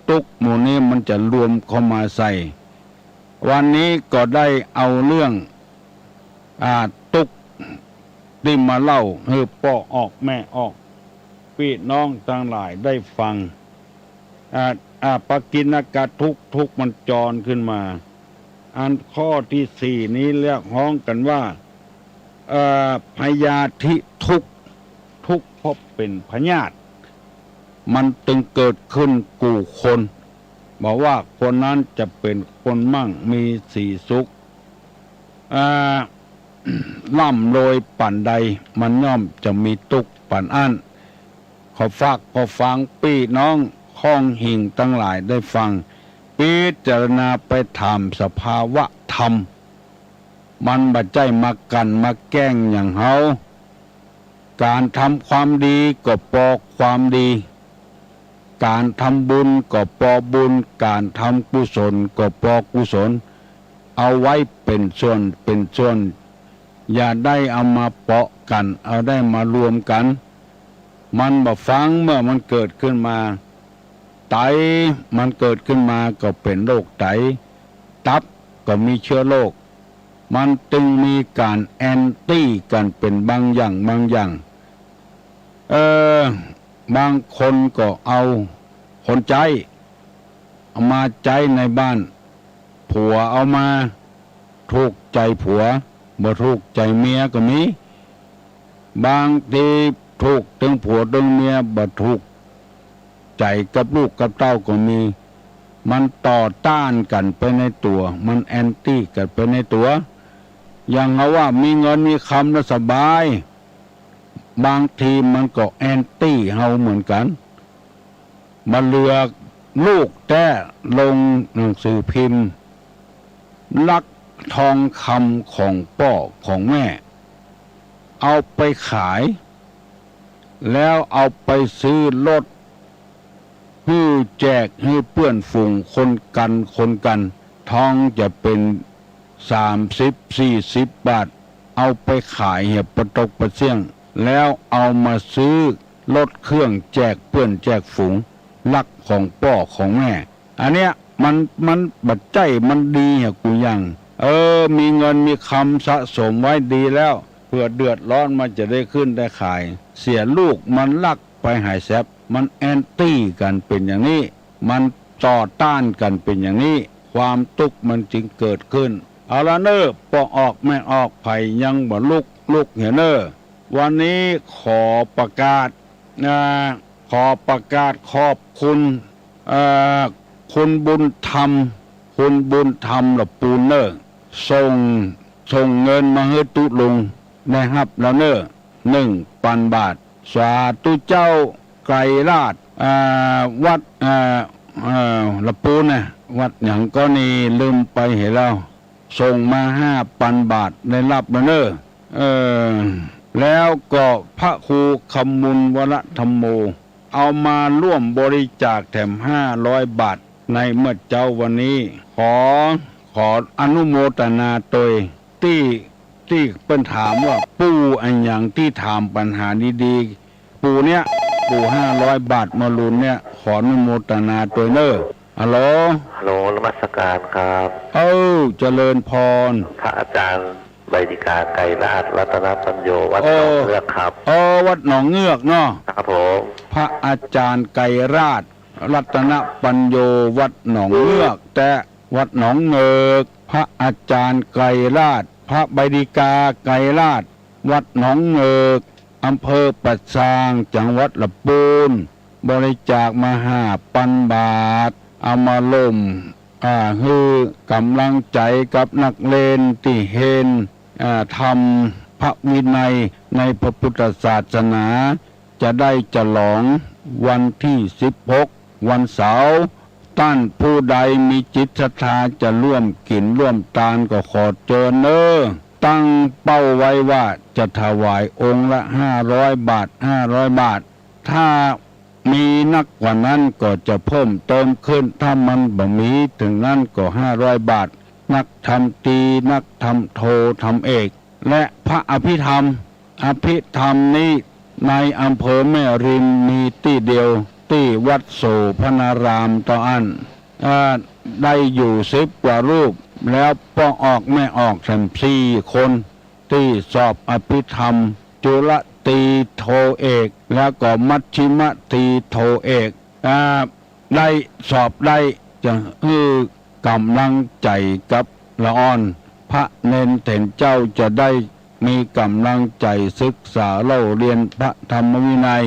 ตุ๊กข์หมู่นี้มันจะรวมเข้ามาใส่ วันนี้ก็ได้เอาเรื่อง อ่า ตุ๊กข์ตี้มาเล่าหื้อป้อออกแม่ออก ปี้น้องตังหลายได้ฟัง อ่า อ่า ปกิณกทุกข์ ทุกข์มันจรขึ้นมา อันข้อตี้สี่นี้เรียกฮ้องกั๋นว่า เอ่อ พยาธิทุกข์ ทุกข์เพราะเป๋นพยาธิ มันตึงเกิดขึ้นกู้คน บ่ว่าคนนั้นจะเป๋นคนมั่งมีสีสุข อ่า ร่ำรวยป่านใด มันย่อมจะมีตุ๊กข์ป่านอั้น ขอฝากขอฝังปี้น้องข้องหิ่งตังหลายได้ฟัง พิจารณาไปต๋ามสภาวะธรรม มันบ่ใจ้มากั๋นมาแกล้งอย่างเฮา ก๋านทำความดีก็ปอความดี ก๋านทำบุญก็ปอบุญ ก๋านทำกุศลก็ปอกุศล เอาไว้เป๋นส่วนเป๋นส่วน อย่าได้เอามาเปาะกั๋น เอาได้มารวมกั๋น มันบ่ฟัง เมื่อมันเกิดขึ้นมา ไต มันเกิดขึ้นมาก็เป๋นโรคไต ตับก็มีเชื้อโรค มันตึงมีก๋านแอนตี้กั๋นเป๋นบางอย่างบางอย่าง เออ บางคนก็เอาคนใจ๊ เอามาใจ๊ในบ้าน ผัวเอามา ถูกใจ๋ผัว บ่ถูกใจ๋เมียก็มี บางทีถูกตึงผัวตึงเมีย บ่ถูกใจ๋กับลูกกับเต้าก็มี มันต่อต้านกั๋นไปในตั๋ว มันแอนตี้กั๋นไปในตั๋ว อย่างเฮาว่ามีเงินมีคำแล้วสบาย บางทีมันก็แอนตี้เฮาเหมือนกั๋น บ่เหลือลูกแต๊ลงหนังสือพิมพ์ ลักทองคำของป้อของแม่ เอาไปขาย แล้วเอาไปซื้อรถ หื้อแจกหื้อเปื้อนฝูงคนกั๋นคนกั๋น ทองจะเป๋นสามสิบสี่สิบบาท เอาไปขายเหียปะตกปะเสี้ยง แล้วเอามาซื้อรถเครื่องแจกเปื้อนแจกฝูง ลักของป้อของแม่ อันเนี้ยมัน มันบ่ใจ้มันดีเหียกู้อย่าง เออ มีเงินมีคำสะสมไว้ดีแล้ว เผื่อเดือดร้อนมันจะได้ขึ้นได้ขาย เสียลูกมันลักไปหายแซบ มันแอนตี้กั๋นเป๋นอย่างนี้ มันต่อต้านกั๋นเป๋นอย่างนี้ ความตุ๊กข์มันจึงเกิดขึ้น เอาละเน่อ ป้อออกแม่ออก ใผยังบ่ลุก ลุกเหียเน่อ วันนี้ขอประกาศ อ่า ขอประกาศขอบคุณ เอ่อ คุณบุญธรรม คุณบุญธรรมละปูนเน่อ ส่ง ส่งเงินมาหื้อตุ๊ลุงได้ฮับแล้วเน่อ หนึ่งปันบาท สาธุเจ้า ไกรราช อ่า วัด อ่า เอ่อ ละปูนนะ วัดหยังก็นี่ลืมไปเหียแล้ว ส่งมาห้าปันบาท ได้ฮับแล้วเน่อ เออ แล้วก็พระครูคำมูลวรธรรมโม เอามาร่วมบริจาคแถมห้าร้อยบาท ในเมื่อเจ๊าวันนี้ ขอ ขออนุโมตนาตวย ตี้ ตี้เปิ้นถามว่า ปู่อะหยังตี้ถามปัญหาดีๆ ปู่เนี้ย ปู่ห้าร้อยบาทมาลุนเนี้ย ขออนุโมตนาตวยเน่อ ฮัลโหล ฮัลโหล นมัสการครับ เอ้า เจริญพร พระอาจารย์ใบดิกา ไกรราช รัตนปัญโญ วัด โอ้ หนองเงือกครับ เออ วัดหนองเงือกเนาะ ครับผม พระอาจารย์ไกรราช รัตนปัญโญ วัดหนองเงือก แต่วัดหนองเงือก พระอาจารย์ไกรราช พระใบดิกาไกรราช วัดหนองเงือก อำเภอป่าซาง จังหวัดละปูน บริจาคมาห้าปันบาท เอามาร่วม อ่า หื้อก๋ำลังใจ๋กับนักเรียนตี้เฮียน อ่า ธรรมพระวินัยในพระพุทธศาสนา จะได้ฉลองวันตี้สิบหก วันเสาร์ ต้านผู้ใดมีจิตศรัทธาจะร่วมกิ๋นร่วมตานก็ขอเจิญเน่อ ตั้งเป้าไว้ว่าจะถวายองค์ละห้าร้อยบาท ห้าร้อยบาท ถ้า มีนักกว่านั้นก็จะเพิ่มเติมขึ้น ถ้ามันบ่มีเถิงนั้นก็ห้าร้อยบาท นักธรรมตรี นักธรรมโท ธรรมเอก และพระอภิธรรม อภิธรรมนี้ในอำเภอแม่ริมมีตี้เดียว ตี้วัดโสภณารามเต้าอั้น เอ่อ ได้อยู่สิบกว่ารูป แล้วป้อออกแม่ออกแถมสี่คน ตี้สอบอภิธรรม จุลตรีโทเอก แล้วก็มัชฌิมตรีโทเอก อ่า ได้สอบได้ จะหื้อก๋ำลังใจ๋กับละอ่อน พระเณรเถรเจ้าจะได้มีก๋ำลังใจ๋ศึกษาเล่าเรียนพระธรรมวินัย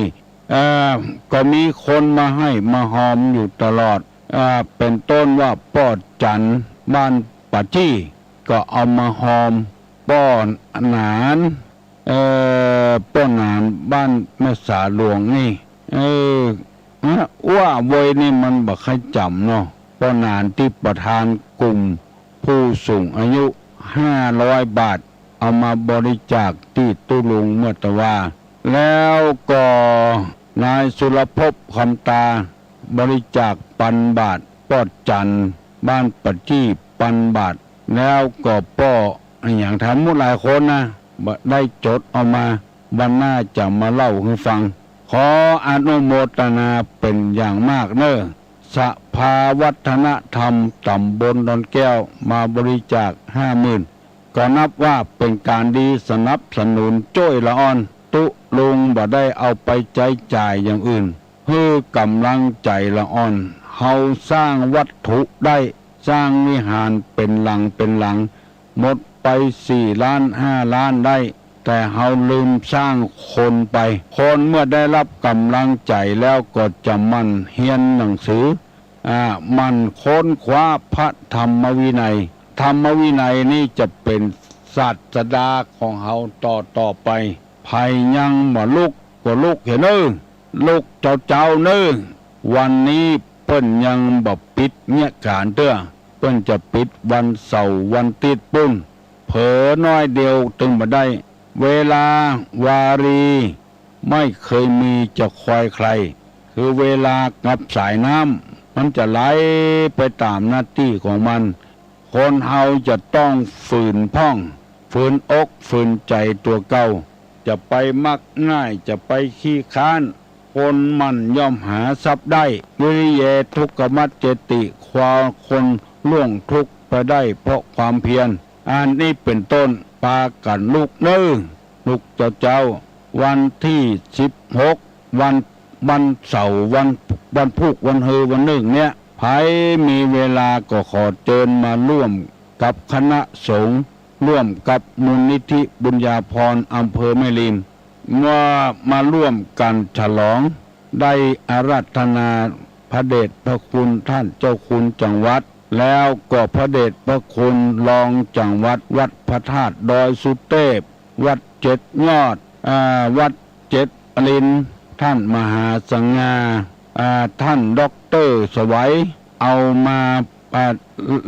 เอ่อ ก็มีคนมาไห้มาฮอมอยู่ตลอด อ่า เป๋นต้นว่าป้อจันทร์บ้านป่าจี้ ก็เอามาฮอม ป้อหนาน เอ่อ ป้อหนานบ้านแม่สาหลวงนี่ เออ ฮะ ว่าเวยนี่มันบ่ใค่จ๋ำเนาะ ป้อหนานตี้ประธานกลุ่มผู้สูงอายุ ห้าร้อยบาท เอามาบริจาคตี้ตุ๊ลุงเมื่อตะวา แล้วก็นายสุรภพคำตา บริจาคปันบาท ป้อจันทร์บ้านป่าจี้ปันบาท แล้วก็ป้ออะหยังแถมหมู่หลายคนนะ บ่ได้จดเอามา วันหน้าจะมาเล่าหื้อฟัง ขออนุโมทนาเป๋นอย่างมากเน้อ สภาวัฒนธรรมต๋ำบลดอนแก้วมาบริจาคห้าหมื่น ก็นับว่าเป๋นก๋านดีสนับสนุนจ้วยละอ่อน ตุ๊ลุงบ่ได้เอาไปใจ๊จ่ายอย่างอื่น หื้อก๋ำลังใจ๋ละอ่อน เฮาสร้างวัตถุได้ สร้างวิหารเป๋นหลังเป๋นหลัง หมดไปสี่ล้านห้าล้านได้ แต่เฮาลืมสร้างคนไป คนเมื่อได้รับก๋ำลังใจ๋แล้วก็จะหมั่นเฮียนหนังสือ อ่า หมั่นค้นคว้าพระธรรมวินัย ธรรมวินัยนี้จะเป๋นศาสดาของเฮาต่อต่อไป ใผยังบ่ลุกก็ลุกเหียเน้อ ลุกเจ้าๆ เน้อ วันนี้เปิ้นยังบ่ปิดเยียะก๋านเตื้อ เปิ้นจะปิดวันเสาร์วันติ๊ดปู้น เผลอน้อยเดียวตึงบ่ได้ เวลาวารีไม่เคยมีจะคอยใคร คือเวลากับสายน้ำ มันจะไหลไปต๋ามหน้าตี้ของมัน คนเฮาจะต้องฝืนพ่อง ฝืนอก ฝืนใจ๋ตั๋วเก่า จะไปมักง่าย จะไปขี้คร้าน คนหมั่นย่อมหาทรัพย์ได้ วิริเย ทุกขมัจเจติ ความคนล่วงทุกข์ไปได้เพราะความเพียร อันนี้เป๋นต้น ปากั๋นลุกเน้อ ลุกเจ้าๆ วันตี้สิบหก วัน วันเสาร์ วัน วันพูก วันฮือ วันนึ่งเนี้ย ใผมีเวลาก็ขอเจิญมาร่วมกับคณะสงฆ์ ร่วมกับมูลนิธิบุญญาภรณ์อำเภอแม่ริม เมื่อมาร่วมกั๋นฉลอง ได้อาราธนาพระเดชพระคุณท่านเจ้าคุณจังหวัด แล้วก็พระเดชพระคุณรองจังหวัด วัดพระธาตุดอยสุเทพ วัดเจ็ดยอด อ่า วัดเจ็ดอรินทร์ ท่านมหาสง่า อ่า ท่านด็อกเตอร์สวัย เอามา อ่า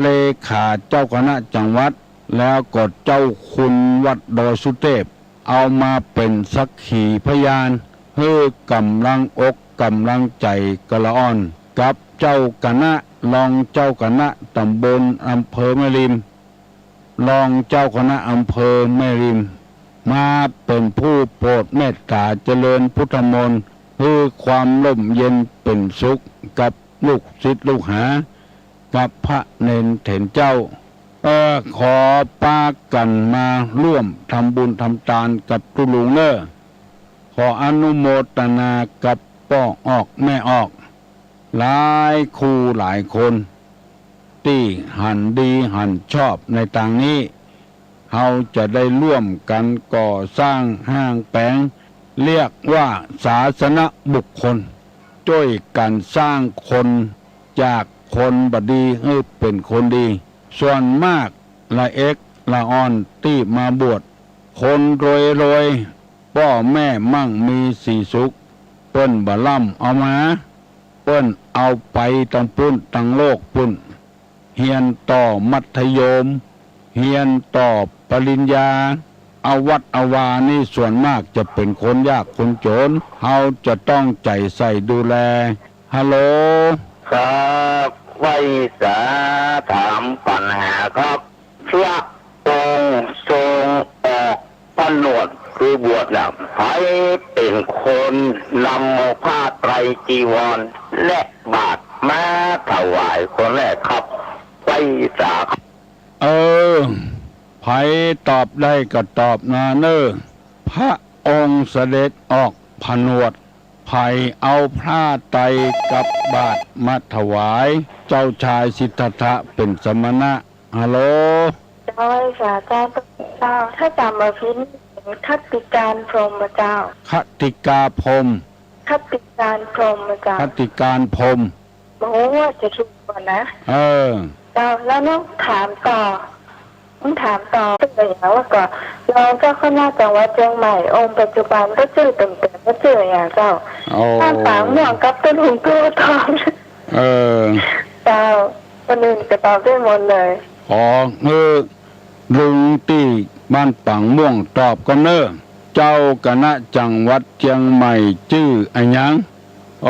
เลขาเจ้าคณะจังหวัด แล้วก็เจ้าคุณวัดดอยสุเทพ เอามาเป๋นสักขีพยาน หื้อก๋ำลังอกก๋ำลังใจ๋กั๋นละอ่อน กับเจ้าคณะ รองเจ้าคณะต๋ำบลอำเภอแม่ริม รองเจ้าคณะอำเภอแม่ริม มาเป๋นผู้โปรดเมตต๋าเจริญพุทธมนต์ หื้อความร่มเย็นเป๋นสุขกับลูกศิษย์ลูกหา กับพระเณรเถรเจ้า เอ่อ ขอปากั๋นมาร่วมทำบุญทำตานกับตุ๊ลุงเน้อ ขออนุโมทนากับป้อออกแม่ออก หลายคู่หลายคน ตี้หันดีหันชอบในตางนี้ เฮาจะได้ร่วมกั๋นก่อสร้างห้างแป๋ง เรียกว่าศาสนบุคคล จ้วยกั๋นสร้างคนจากคนบ่ดีหื้อเป๋นคนดี ส่วนมากละเอกละอ่อนตี้มาบวช คนรวยๆ ป้อแม่มั่งมีสีสุข เปิ้นบ่ล่ำเอามา เปิ้นเอาไปตังปุ้นตังโลกปุ้น เฮียนต่อมัธยม เฮียนต่อปริญญา เ อวัดอวานี่ส่วนมากจะเป๋นคนยากคนจ๋น เฮาจะต้องใจ๋ใส่ดูแล ฮัลโหล ครับ ไหว้สาถามปัญหาครับ พระองค์ทรงออกผนวดคือบวชน่ะ ใผเป๋นคนนำเอาผ้าไตรจีวรและบาตรมาถวายคนแรกครับ ไหว้สา เออ ใผตอบได้ก็ตอบมาเน่อ พระองค์เสด็จออกผนวด ใผเอาผ้าไตรกับบาตรมาถวาย เจ้าชายสิทธัตถะเป๋นสมณะ ฮัลโหล เจ้า ไหว้สาเจ้า เจ้า ถ้าจ๋ำบ่ผิดเป๋นขัตติกาพรหมเจ้า ขัตติกาพรหม ขัตติกาพรหมเจ้า ขัตติกาพรหม บ่ฮู้ว่าจะถูกบ่นะ เออ เจ้า แล้วน้องถามต่อ น้องถามต่อ เปิ้นก็อย่างว่าก่อ รองเจ้าคณะจังหวัดเจียงใหม่องค์ปัจจุบันเปิ้นจื้อเป๋น เป๋น เปิ้นจื้ออย่างเจ้า โอ้ บ้านปางม่วงกับต้นหงส์ตู้ทอง เออ เจ้า คนอื่นก็ตอบได้หมดเลย อ๋อ เออ ลุงตี้บ้านปางม่วงตอบก่อนเน่อ เจ้าคณะจังหวัดเจียงใหม่จื้ออะหยัง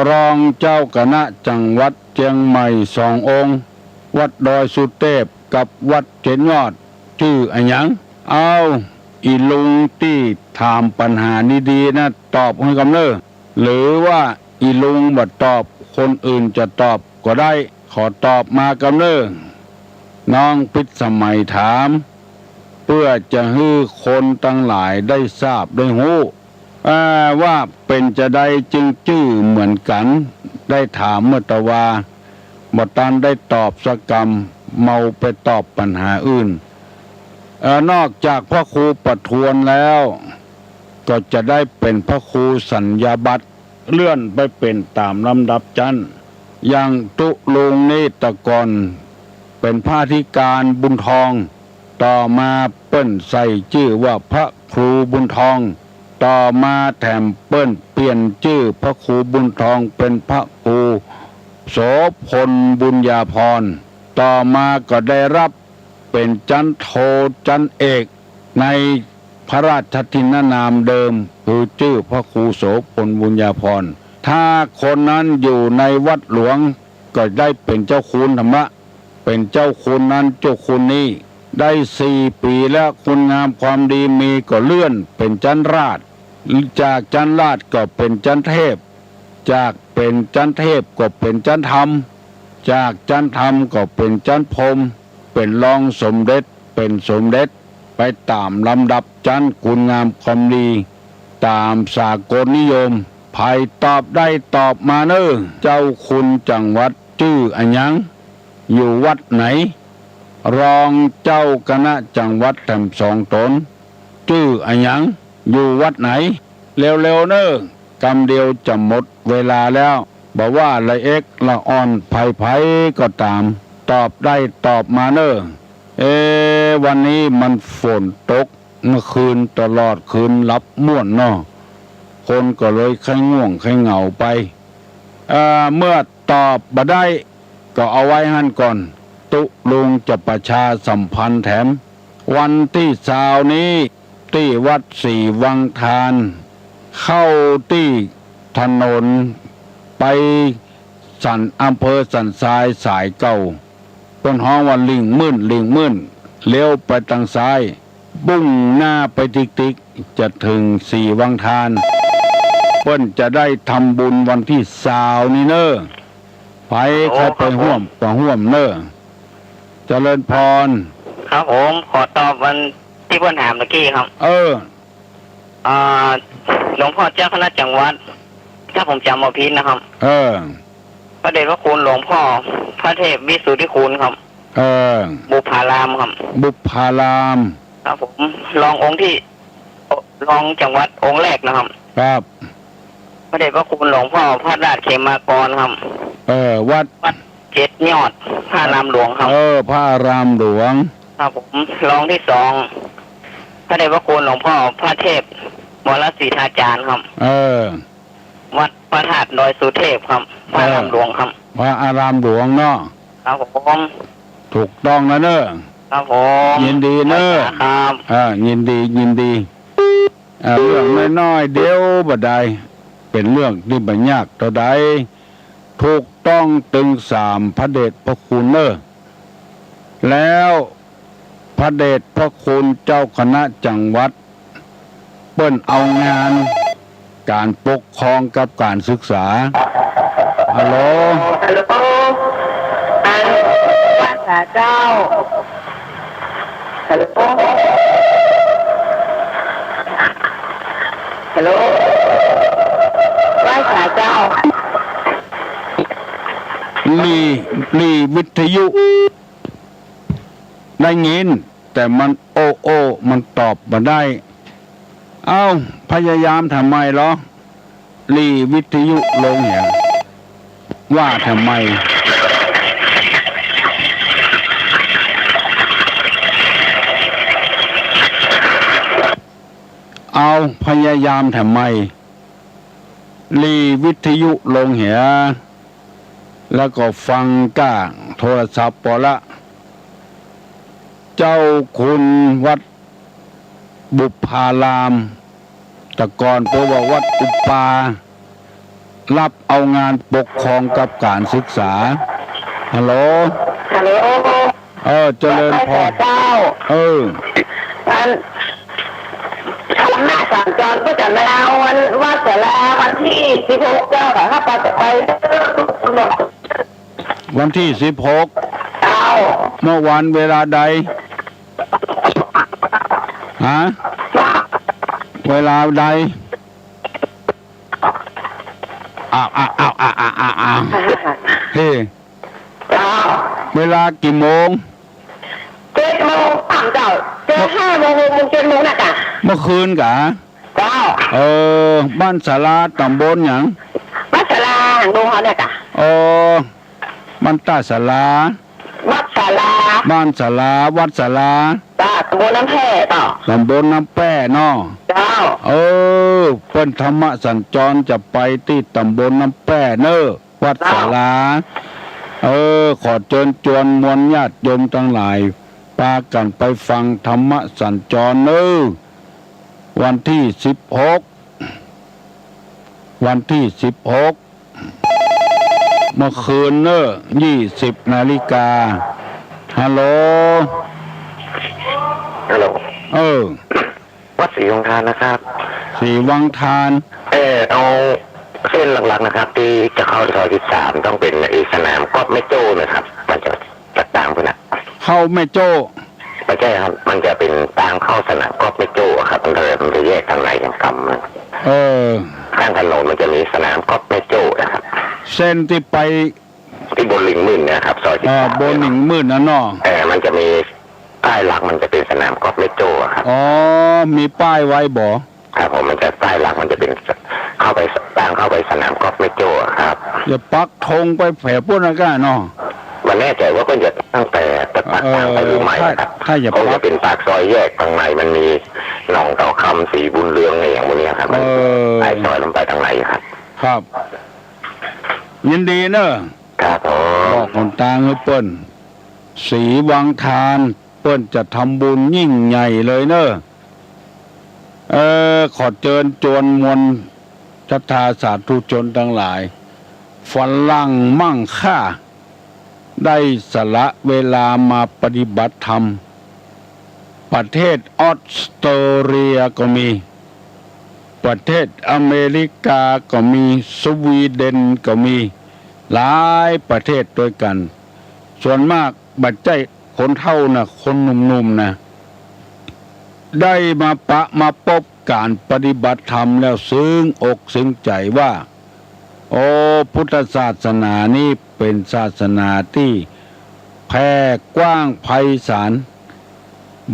รองเจ้าคณะจังหวัดเจียงใหม่สององค์ วัดดอยสุเตพกับวัดเจ็ดยอด จื้ออะหยัง เอ้า อี่ลุงตี้ถามปัญหานี้ดีนะ ตอบหื้อก่อนเน่อ หรือว่าอี่ลุงบ่ตอบ คนอื่นจะตอบก็ได้ ขอตอบมาก่อนเน่อ น้องพิษสมัยถาม เปื้อจะหื้อคนตังหลายได้ทราบได้ฮู้ อ่า ว่าเป๋นจาใดจึงจื้อเหมือนกั๋น ได้ถามเมื่อตะวา บ่ตันได้ตอบสักกำ เมาไปตอบปัญหาอื่น เอ่อ นอกจากพระครูประทวนแล้ว ก็จะได้เป๋นพระครูสัญญาบัตร เลื่อนไปเป๋นต๋ามลำดับชั้น อย่างตุ๊ลุงนี่แต่ก่อนเป๋นพระอธิการบุญทอง ต่อมาเปิ้นใส่จื้อว่าพระครูบุญทอง ต่อมาแถมเปิ้นเปลี่ยนจื้อพระครูบุญทองเป๋นพระครูโสภณบุญญาภรณ์ ต่อมาก็ได้รับเป๋นชั้นโทชั้นเอก ในพระราชทินนามเดิม คือจื้อพระครูโสภณบุญญาภรณ์ ถ้าคนนั้นอยู่ในวัดหลวง ก็ได้เป๋นเจ้าคุณธรรมะ เป๋นเจ้าคุณนั้นเจ้าคุณนี้ ได้สี่ปี๋แล้ว คุณงามความดีมี ก็เลื่อนเป๋นชั้นราช จากชั้นราชก็เป๋นชั้นเทพ จากเป๋นชั้นเทพก็เป๋นชั้นธรรม จากชั้นธรรมก็เป๋นชั้นพรหม เป๋นรองสมเด็จ เป๋นสมเด็จ ไปต๋ามลำดับชั้นคุณงามความดี ต๋ามสากลนิยม ใผตอบได้ตอบมาเน่อ เจ้าคุณจังหวัดจื้ออะหยัง อยู่วัดไหน รองเจ้าคณะจังหวัดแถมสองต๋น จื้ออะหยัง อยู่วัดไหน เร็วๆ เน่อ กำเดียวจะหมดเวลาแล้ว บ่ว่าละเอกละอ่อนใผๆ ก็ต๋าม ตอบได้ตอบมาเน่อ เอ๊ะ วันนี้มันฝนตก เมื่อคืนตลอดคืนหลับม่วนเนาะ คนก็เลยใค่ง่วงใค่เหงาไป เอ่อ เมื่อตอบบ่ได้ ก็เอาไว้หั้นก่อน ตุ๊ลุงจะประชาสัมพันธ์แถม วันตี้ซาวนี้ ตี้วัดศรีวังทาน เข้าตี้ถนนไปสัน อำเภอสันทรายสายเก่า เปิ้นฮ้องว่าหลิ่งมื่น หลิ่งมื่น เลี้ยวไปตางซ้าย มุ่งหน้าไปติ๊กๆ จะเถิงศรีวังทาน เปิ้นจะได้ทำบุญวันตี้ซาวนี้เน่อ ใผใค่ไปฮ่วมก็ฮ่วมเน่อ เจริญพร ครับผม ขอตอบวันตี้เปิ้นถามตะกี้ครับ เออ อ่า หลวงพ่อเจ้าคณะจังหวัด ถ้าผมจ๋ำบ่ผิดนะครับ เออ พระเดชพระคุณหลวงพ่อพระเทพวิสุทธิคุณครับ เออ บุพพารามครับ บุพพาราม ครับผม รององค์ตี้ รองจังหวัดองค์แรกนะครับ ครับ พระเดชพระคุณหลวงพ่อพระราชเขมากรครับ เออ วัด วัดเจ็ดยอด พระอารามหลวงครับ เออ พระอารามหลวง ครับผม รองตี้สอง พระเดชพระคุณหลวงพ่อพระเทพวรศรีทาจารย์ครับ เออ วัดพระธาตุดอยสุเทพครับ พระอารามหลวงครับ เออ พระอารามหลวงเนาะ ครับผม ถูกต้องแล้วเน่อ ครับผม ยินดีเนอะ ครับ อ่า ยินดี ยินดี อ่า เรื่องน้อยๆ เดี๋ยวบ่ได้ เป๋นเรื่องตี้บ่ยากเต้าใด ถูกต้องตึงสามพระเดชพระคุณเนอะ แล้วพระเดชพระคุณเจ้าคณะจังหวัด เปิ้นเอางานก๋านปกครองกับก๋านศึกษา ฮัลโหล ฮัลโหล อัน ว่าสาเจ้า ฮัลโหล ฮัลโหล ว่าสาเจ้า หลี หลีวิทยุ ได้ยิน แต่มันโอ้โอ้ มันตอบบ่ได้ เอ้า พยายามทำไมลอ หลีวิทยุลงเหีย ว่าทำไม เอา พยายามทำไม หลีวิทยุลงเหีย แล้วก็ฟังก้าโทรศัพท์ปอละ เจ้าคุณวัดบุพพาราม แต่ก่อนเปิ้นว่าวัดอุปา รับเอางานปกครองกับก๋านศึกษา ฮัลโหล ฮัลโหล เออ เจริญพร เจ้า เออ อัน ธรรมะสัญจรก็จะมาวัน วัดสาราวันตี้สิบหกเจ้าค่ะ ถ้าไปจะไป วันตี้สิบหก เจ้า เมื่อวานเวลาใด ฮะ เวลาใด อ้าว อ้าว อ้าว อ้าว อ้าว อ้าว เฮ้ เจ้า เวลากี่โมง เจ็ดโมงสามเจ้า เจ็ด ห้าโมง หกโมง เจ็ดโมงน่ะจ้ะ เมื่อคืนกะ เจ้า เออ บ้านสารา ต๋ำบลหยัง บ้านสารา หางดงเขาเนี่ยจ้ะ เออ บ้านต้าสารา วัดสารา บ้านสารา วัดสารา จ้ะ ต๋ำบลน้ำแพร่เจ้า ต๋ำบลน้ำแพร่เนาะ เจ้า เออ เปิ้นธรรมะสัญจรจะไปตี้ต๋ำบลน้ำแพร่เนอะ วัดสารา เจ้า เออ ขอเจิญจวนมวลญาติโยมตังหลาย ปากั๋นไปฟังธรรมะสัญจรเนอะ วันตี้สิบหก วันตี้สิบหก เมื่อคืนเนอะ ยี่สิบนาฬิกา ฮัลโหล ฮัลโหล เออ วัดศรีวังทานนะครับ ศรีวังทาน เออ เอาเส้นหลักๆนะครับ ตี้จะเข้าซอยสิบสาม ต้องเป๋นไอ้สนามกอล์ฟแม่โจ้นะครับ มันจะ จากตางพุ้นน่ะ เข้าแม่โจ้ บ่ใจ้ครับ มันจะเป๋นตางเข้าสนามกอล์ฟแม่โจ้อะครับ มันจะ มันจะแยกตางในตางกำมัน เออ ข้างถนนมันจะมีสนามกอล์ฟแม่โจ้นะครับ เส้นตี้ไป ตี้โบว์ลิ่งหมื่นเนี่ยครับ ซอยสิบสาม เออ โบว์ลิ่งหมื่นน่ะเนาะ เออ มันจะมี ป้ายหลักมันจะเป๋นสนามกอล์ฟแม่โจ้อะครับ อ๋อ มีป้ายไว้บ่ ครับผม มันจะ ป้ายหลักมันจะเป๋น เข้าไป ตางเข้าไปสนามกอล์ฟแม่โจ้อะครับ จะปักธงไปแผวปู๊นนะก้าเนาะ บ่แน่ใจ๋ว่าเปิ้นจะตั้งแต่ จะปักตางไปหรือไม่ครับ เออ ถ้า ถ้าจะปัก คงจะเป๋นปากซอยแยก ตางในมันมีหนองเต่าคำ ศรีบุญเรือง อะไรอย่างพวกเนี้ยครับ มัน เออ ปากซอยมันไปตางในครับ ครับ ยินดีเนอะ ครับผม บอกหนตางหื้อเปิ้น ศรีวังทาน เปิ้นจะทำบุญยิ่งใหญ่เลยเนอะ เออ ขอเจิญจวนมวลศรัทธาสาธุชนตังหลาย ฝรั่งมั่งค่า ได้สละเวลามาปฏิบัติธรรม ประเทศออสเตรเลียก็มี ประเทศอเมริกาก็มี สวีเดนก็มี หลายประเทศตวยกั๋น ส่วนมากบ่ใจ้คนเฒ่านะ คนหนุ่มๆ นะ ได้มาปะมาปบก๋านปฏิบัติธรรมแล้วซึ้งอกซึ้งใจ๋ว่า โอ้ พุทธศาสนานี้เป๋นศาสนาตี้แผ่กว้างไพศาล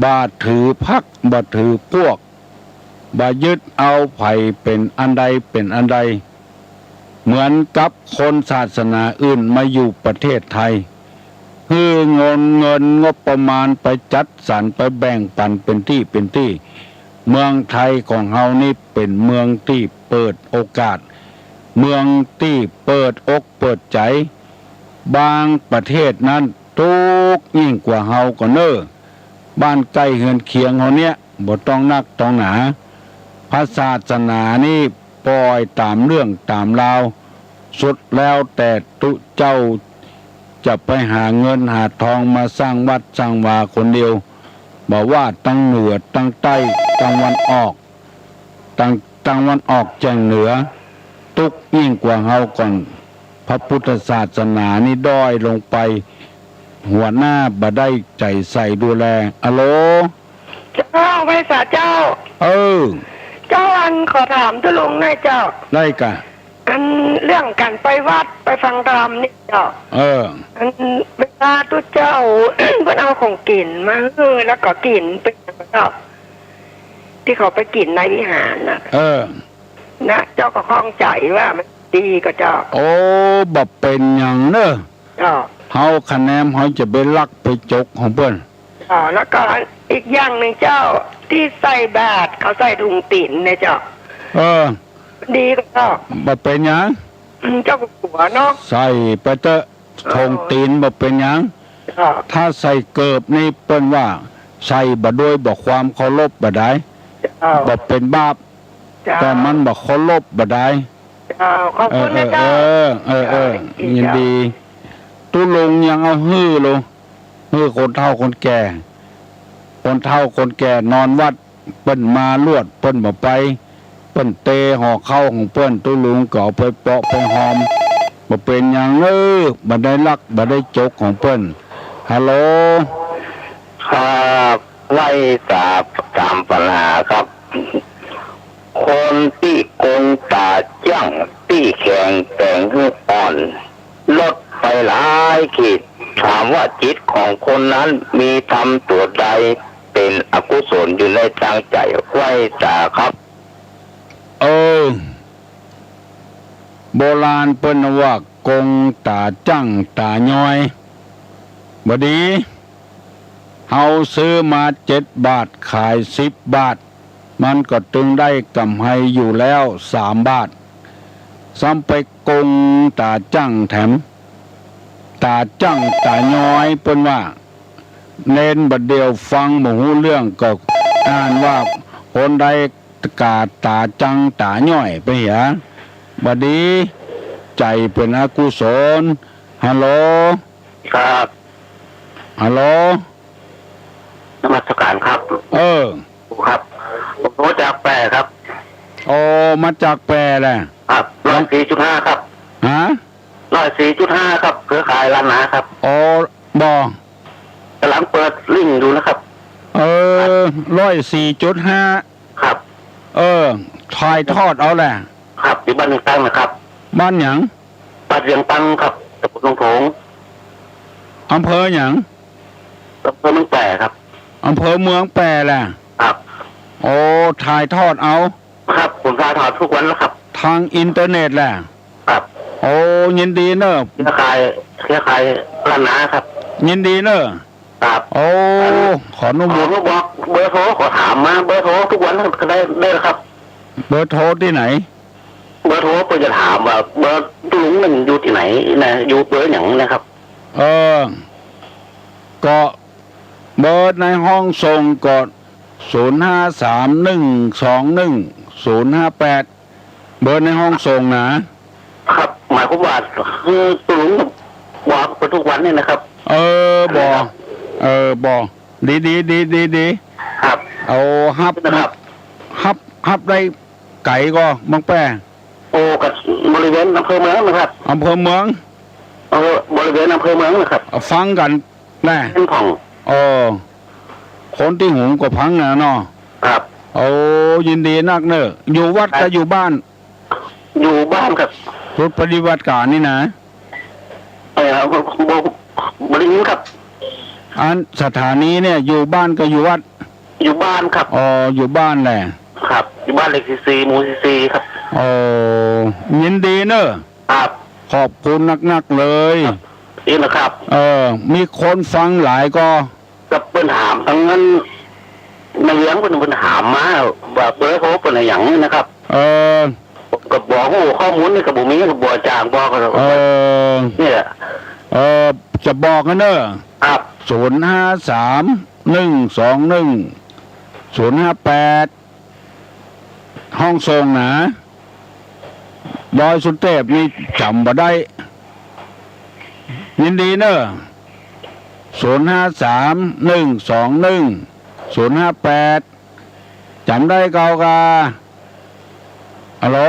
บ่ถือพรรค บ่ถือพวก บ่ยึดเอาใผเป๋นอันใดเป๋นอันใด เหมือนกับคนศาสนาอื่นมาอยู่ประเทศไทย หื้อเงิน เงินงบประมาณไปจัดสรรไปแบ่งปันเป๋นตี้เป๋นตี้ เมืองไทยของเฮานี้เป๋นเมืองตี้เปิดโอกาส เมืองตี้เปิดอกเปิดใจ๋ บางประเทศนั้นทุกข์ยิ่งกว่าเฮาก่อเน่อ บ้านใก้เฮือนเคียงเฮาเนี่ย บ่ต้องนักต้องหนา พระศาสนานี่ปล่อยต๋ามเรื่องต๋ามราว สุดแล้วแต่ตุ๊เจ้าจะไปหาเงินหาทองมาสร้างวัดสร้างวาคนเดียว บ่ว่าตังเหนือตังใต้ ตางวันออก ตาง ตางวันออกแจ้งเหนือ ตุ๊กยิ่งกว่าเฮาก่อน พระพุทธศาสนานี่ด้อยลงไป หัวหน้าบ่ได้ใจ๋ใส่ดูแล อะโหล เจ้า ไหว้สาเจ้า เออ เจ้า อันขอถามตุ๊ลุงหน่อยเจ้า ได้ก่ะ อันเรื่องก๋านไปวัดไปฟังธรรมนี่เจ้า เออ อันเวลาตุ๊เจ้า เปิ้นเอาของกิ๋นมาหื้อ แล้วก็กิ๋นเปิ้นเจ้า ตี้เขาไปกิ๋นในวิหารน่ะ เออ นะ เจ้าก็ข้องใจ๋ว่ามันดีก่อเจ้า โอ้ บ่เป๋นหยังเน่อ เจ้า เฮาคะแนนเฮาจะไปลักไปจกของเปิ้น อ๋อ แล้วก็อีกอย่างนึ่งเจ้า ตี้ใส่บาตร เขาใส่ถุงตี๋นเนี่ยเจ้า เออ ดีก่อเจ้า บ่เป๋นหยัง อืม เจ้าก็กั๋วเนาะ ใส่ไปเต๊อะ เออ ถุงตี๋นบ่เป๋นหยัง เจ้า ถ้าใส่เกิบนี่เปิ้นว่า ใส่บ่ด้วย บ่ความเคารพบ่ได้ เจ้า บ่เป๋นบาป เจ้า แต่มันบ่เคารพบ่ได้ เจ้า ขอบคุณนะเจ้า เออ เออ เออ เจ้า ยินดี ยินดี ตุ๊ลุงยังเอาหื้อโล หื้อคนเฒ่าคนแก่ คนเฒ่าคนแก่นอนวัด เปิ้นมาลวดเปิ้นบ่ไป เปิ้นเตหอข้าวของเปิ้น ตุ๊ลุงก็เอาไปเปาะไปหอม บ่เป๋นหยังเน่อ บ่ได้ลักบ่ได้จกของเปิ้น ฮัลโหล ครับ ไหว้สา สามปัญหาครับ คนตี้กงต๋าจั้งตี้แข็งแป๋งหื้ออ่อน ลดไปหลายขีด ถามว่าจิตของคนนั้นมีธรรมตั๋วใดเป๋นอกุศลอยู่ในตางใจ๋ ไหว้สาครับ เออ โบราณเปิ้นว่ากงต๋าจั้งต๋าย้อย บ่ดี เฮาซื้อมาเจ็ดบาท ขายสิบบาท มันก็ตึงได้ก๋ำไรอยู่แล้วสามบาท ซ้ำไปกงต๋าจั้งแถม ต๋าจั้งต๋าย้อย เปิ้นว่า เณรบ่าเดี่ยวฟังบ่ฮู้เรื่อง ก็อ่านว่าคนใดก๋าต๋าจั้งต๋าย้อยไปเหีย บ่ดี ใจ๋เป๋นอกุศล ฮัลโหล ครับ ฮัลโหล นมัสการครับ เออ ครับ ผมโทรจากแป้ครับ อ๋อ มาจากแป้แหละ ครับ ร้อยสี่จุดห้า ครับ ฮะ ร้อยสี่จุดห้า ครับ เครือข่ายล้านนาครับ อ๋อ บ่ ก๋ำลังเปิดลิงก์อยู่นะครับ เออ ร้อยสี่จุดห้า ครับ เออ ถ่ายทอดเอาแหละ ครับ อยู่บ้านเวียงตั้งนะครับ บ้านหยัง บ้านเวียงตั้งครับ ตำบลหนองโถง อำเภอหยัง อำเภอเมืองแป้ครับ อำเภอเมืองแป้แหละ ครับ โอ้ ถ่ายทอดเอา ครับ ผมถ่ายทอดทุกวันแล้วครับ ทางอินเทอร์เน็ตแหละ ครับ โอ้ ยินดีเน่อ เครือข่าย เครือข่ายล้านนาครับ ยินดีเน่อ ครับ โอ้ ขออนุโมทนา บอกเบอร์โทร ขอถามมา เบอร์โทรทุกวันก็ได้ ได้ครับ เบอร์โทรตี้ไหน เบอร์โทรเปิ้นจะถามว่าเบอร์ตุ๊ลุงนั้นอยู่ตี้ไหนนะ อยู่เบอร์หยังนะครับ เออ ก็เบอร์ในห้องส่งก็ ศูนย์ห้าสามหนึ่งสองหนึ่งศูนย์ห้าแปด เบอร์ในห้องส่งนะ ครับ หมายความว่าคือตุ๊ลุงบอกไปทุกวันนี่นะครับ เออ บอก เออ บอก ดีดีดีดีดี ครับ เอาฮับ นะครับ ฮับ ฮับได้ไก๋ก่อ บางแป้ โอ้ ก็บริเวณอำเภอเมืองนะครับ อำเภอเมือง เออ บริเวณอำเภอเมืองนะครับ ฟังกั๋น แน่ เส้นของ เออ คนตี้หูก็ฟังนะเนาะ ครับ โอ้ ยินดีนักเน่อ อยู่วัด ครับ กับอยู่บ้าน อยู่บ้านครับ ชุดปฏิบัติก๋านนี่นะ เออ บ่ บ่ บ่ได้ยินครับ อันสถานีเนี่ย อยู่บ้านกับอยู่วัด อยู่บ้านครับ อ๋อ อยู่บ้านแหละ ครับ อยู่บ้านเลขสี่สี่ หมู่สี่สี่ครับ โอ้ ยินดีเน่อ ครับ ขอบคุณนักๆ เลย ครับ นี่นะครับ เออ มีคนฟังหลายก่อ ก็เปิ้นถามตังนั้น ในเวียงเปิ้น เปิ้นถามมาว่าเบอร์โทรเปิ้นอะหยังนี่นะครับ เออ ผมก็บอก โอ้ ข้อมูลนี่ก็บ่มี ก็บ่จ่างบอก เออ นี่แหละ เออ จะบอกกั๋นเน่อ ครับ ศูนย์ห้าสาม หนึ่งสองหนึ่ง ศูนย์ห้าแปด ห้องส่งนะ ดอยสุเตพนี่จ๋ำบ่ได้ ยินดีเนอะ ศูนย์ห้าสาม หนึ่งสองหนึ่ง ศูนย์ห้าแปด จ๋ำได้เก่ากา ฮัลโหล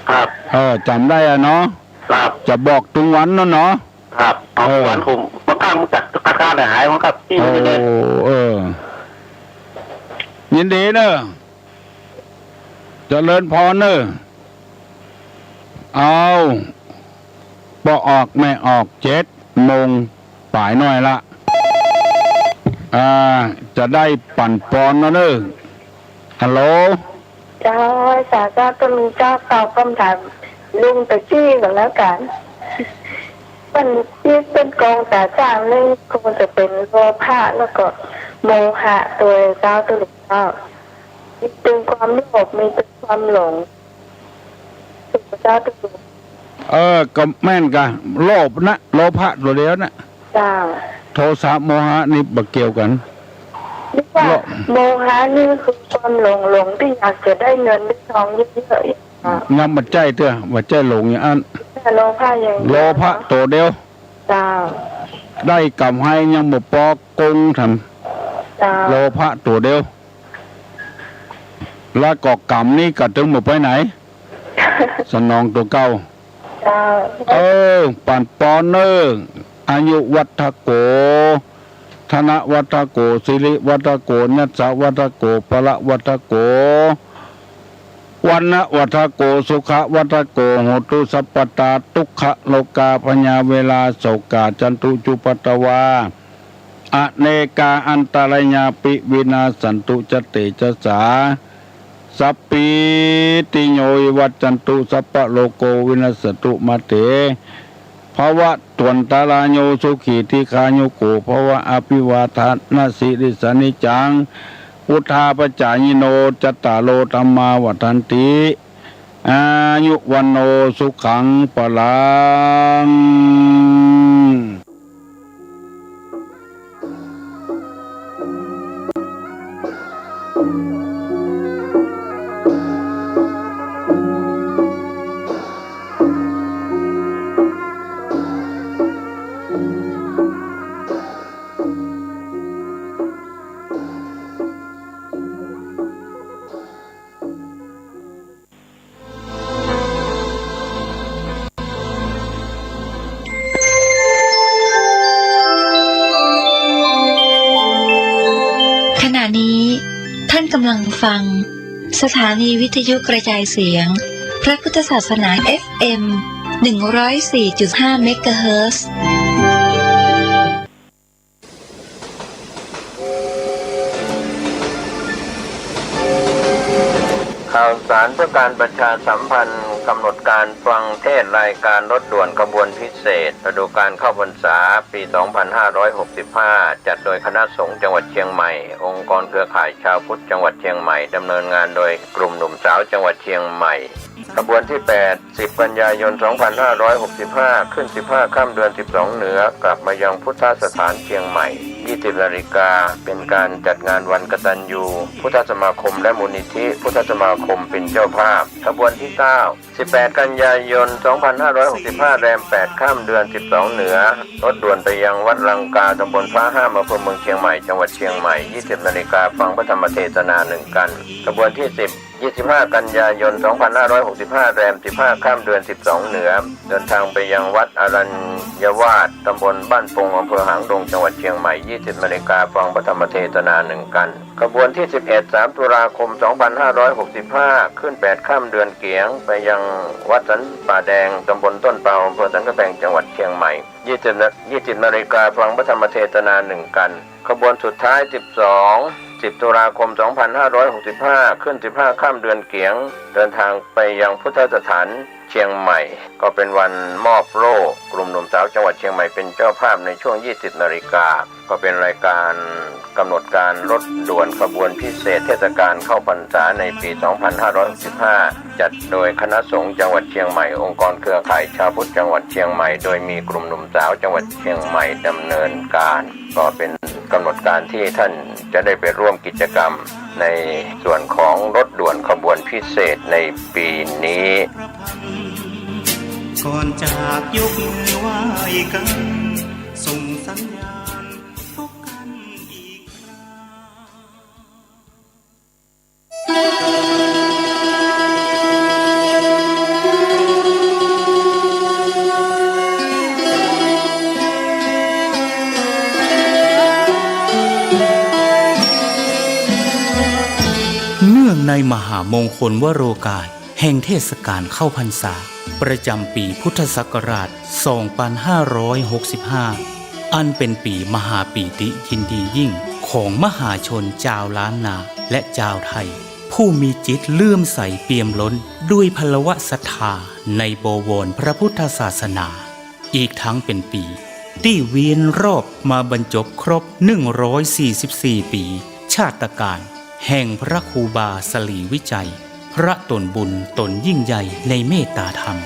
ครับ เออ จ๋ำได้อะเนาะ ครับ จะบอกตึงวันนั่นเนาะ ครับ เอา เออ วันผม บางครั้งมันก็ขาดๆหายๆ มันก็ปิ้วไปเลย โอ้ เออ ยินดีเนอะ เจริญพรเนอะ เอา ป้อออกแม่ออก เจ็ดโมงป๋ายหน่อยละ อ่า จะได้ปั๋นปอนแล้วเนอะ ฮัลโหล เจ้า สาเจ้า ก็มีเจ้าตอบคำถามลุงตะกี้ก่อนแล้วกัน มันที่เป็นกองต๋าจ้างนี่คงจะเป็นโลภะแล้วก็โมหะตั๋วเจ้า ตุ๊ลุงเจ้า มีตึงความโลภ มีตึงความหลง ตุ๊ลุงเจ้า ตุ๊ลุง เออ ก็แม่นกะ โลภนะ โลภะตั๋วเดียวนะ เจ้า โทสะโมหะนี่บ่เกี่ยวกั๋น นึกว่า โล- โมหะนี่คือความหลง หลงตี้อยากจะได้เงินได้ทองเยอะๆ อ่ะ ยังบ่ใจ้เตื้อ บ่ใจ้หลงอย่างอั้น แต่โลภะอย่างเดียว โลภะตั๋วเดียว เจ้า ได้กำไรยังบ่ปอ โกงแถม เจ้า โลภะตั๋วเดียว แล้วก็ก๋รรมนี่ก็ตึงบ่ไปไหน สนองตั๋วเก่า เจ้า เออ ปั๋นปอนเนอะ อายุวัฑโฆ ธนวัฑโฆ สิริวัฑโฆ ยัสสะวัฑโฆ พละวัฑโฆ วรรณะวัฑโฆ สุขะวัฑโฆ โหตุสัพพตา ทุกขะโรกา พยาเวรา โศกา จันตุ จุปปาตวา อเนกา อันตะรายาปิ วินาสสันตุ จะเตจะสา สัพพีติโย วิวัชชันตุ สัพพะโรโค วินัสสะตุ มาเต ภวัตวันตะราโย สุขี ทีฆายุโก ภวะ อภิวาทะนะสีลิสสะ นิจจัง วุฑฒาปะจายิโน จัตตาโร ธัมมา วัฑฒันติ อายุ วัณโณ สุขัง พลัง ขณะนี้ท่านกำลังฟังสถานีวิทยุกระจายเสียงพระพุทธศาสนา เอฟเอ็ม หนึ่งร้อยสี่จุดห้า เมกะเฮิรตซ์ ข่าวสารเพื่อการประชาสัมพันธ์ กำหนดการฟังเทศน์รายการรถด่วนขบวนพิเศษ ฤดูกาลเข้าพรรษา ปีสองพันห้าร้อยหกสิบห้า จัดโดยคณะสงฆ์จังหวัดเชียงใหม่ องค์กรเครือข่ายชาวพุทธจังหวัดเชียงใหม่ ดำเนินงานโดยกลุ่มหนุ่มสาวจังหวัดเชียงใหม่ ขบวนที่แปด สิบกันยายนสองพันห้าร้อยหกสิบห้า ขึ้นสิบห้าค่ำเดือนสิบสองเหนือ กลับมายังพุทธสถานเชียงใหม่ ยี่สิบนาฬิกา เป็นการจัดงานวันกตัญญูพุทธสมาคม และมูลนิธิพุทธสมาคมเป็นเจ้าภาพ ขบวนที่เก้า สิบแปดกันยายนสองพันห้าร้อยหกสิบห้า แรมแปดค่ำเดือนสิบสองเหนือ รถด่วนไปยังวัดลังกา ตำบลพระห้าม อำเภอเมืองเชียงใหม่ จังหวัดเชียงใหม่ ยี่สิบนาฬิกา ฟังพระธรรมเทศนาหนึ่งกัน ขบวนที่สิบ ยี่สิบห้ากันยายนสองพันห้าร้อยหกสิบห้า แรมสิบห้าค่ำเดือนสิบสองเหนือ เดินทางไปยังวัดอรัญญวาส ตำบลบ้านปง อำเภอหางดง จังหวัดเชียงใหม่ ยี่สิบนาฬิกา ฟังพระธรรมเทศนาหนึ่งกัน ขบวนที่สิบเอ็ด สามตุลาคมสองพันห้าร้อยหกสิบห้า ขึ้นแปดค่ำเดือนเกียง ไปยังวัดสันป่าแดง ตำบลต้นเปา อำเภอสันกำแพง จังหวัดเชียงใหม่ ยี่สิบนา- ยี่สิบนาฬิกา ฟังพระธรรมเทศนาหนึ่งกัน ขบวนสุดท้าย สิบสอง สิบตุลาคมสองพันห้าร้อยหกสิบห้า ขึ้นสิบห้าค่ำเดือนเกียง เดินทางไปยังพุทธสถานเชียงใหม่ ก็เป็นวันมอบโล่ กลุ่มหนุ่มสาวจังหวัดเชียงใหม่เป็นเจ้าภาพในช่วงยี่สิบนาฬิกา ก็เป็นรายการกำหนดการรถด่วนขบวนพิเศษเทศกาลเข้าพรรษาในปีสองพันห้าร้อยหกสิบห้า จัดโดยคณะสงฆ์จังหวัดเชียงใหม่ องค์กรเครือข่ายชาวพุทธจังหวัดเชียงใหม่ โดยมีกลุ่มหนุ่มสาวจังหวัดเชียงใหม่ดำเนินการ ก็เป็น กำหนดการที่ท่านจะได้ไปร่วมกิจกรรมในส่วนของรถด่วนขบวนพิเศษในปีนี้ ก่อนจากยกมือไหว้กัน ส่งสัญญาณพบกันอีกครั้ง เนื่องในมหามงคลวโรกาสแห่งเทศกาลเข้าพรรษา ประจำปีพุทธศักราช สองปันห้าร้อยหกสิบห้า อันเป๋นปี๋มหาปีติยินดียิ่งของมหาชนจาวล้านนาและจาวไทย ผู้มีจิตเลื่อมใสเปี่ยมล้นด้วยพลวศรัทธาในบวรพระพุทธศาสนา อีกทั้งเป๋นปี๋ตี้เวียนรอบมาบรรจบครบ หนึ่งร้อยสี่สิบสี่ ปี๋ชาตกาลแห่งพระครูบาสลีวิชัย พระต๋นบุญต๋นยิ่งใหญ่ในเมตตาธรรม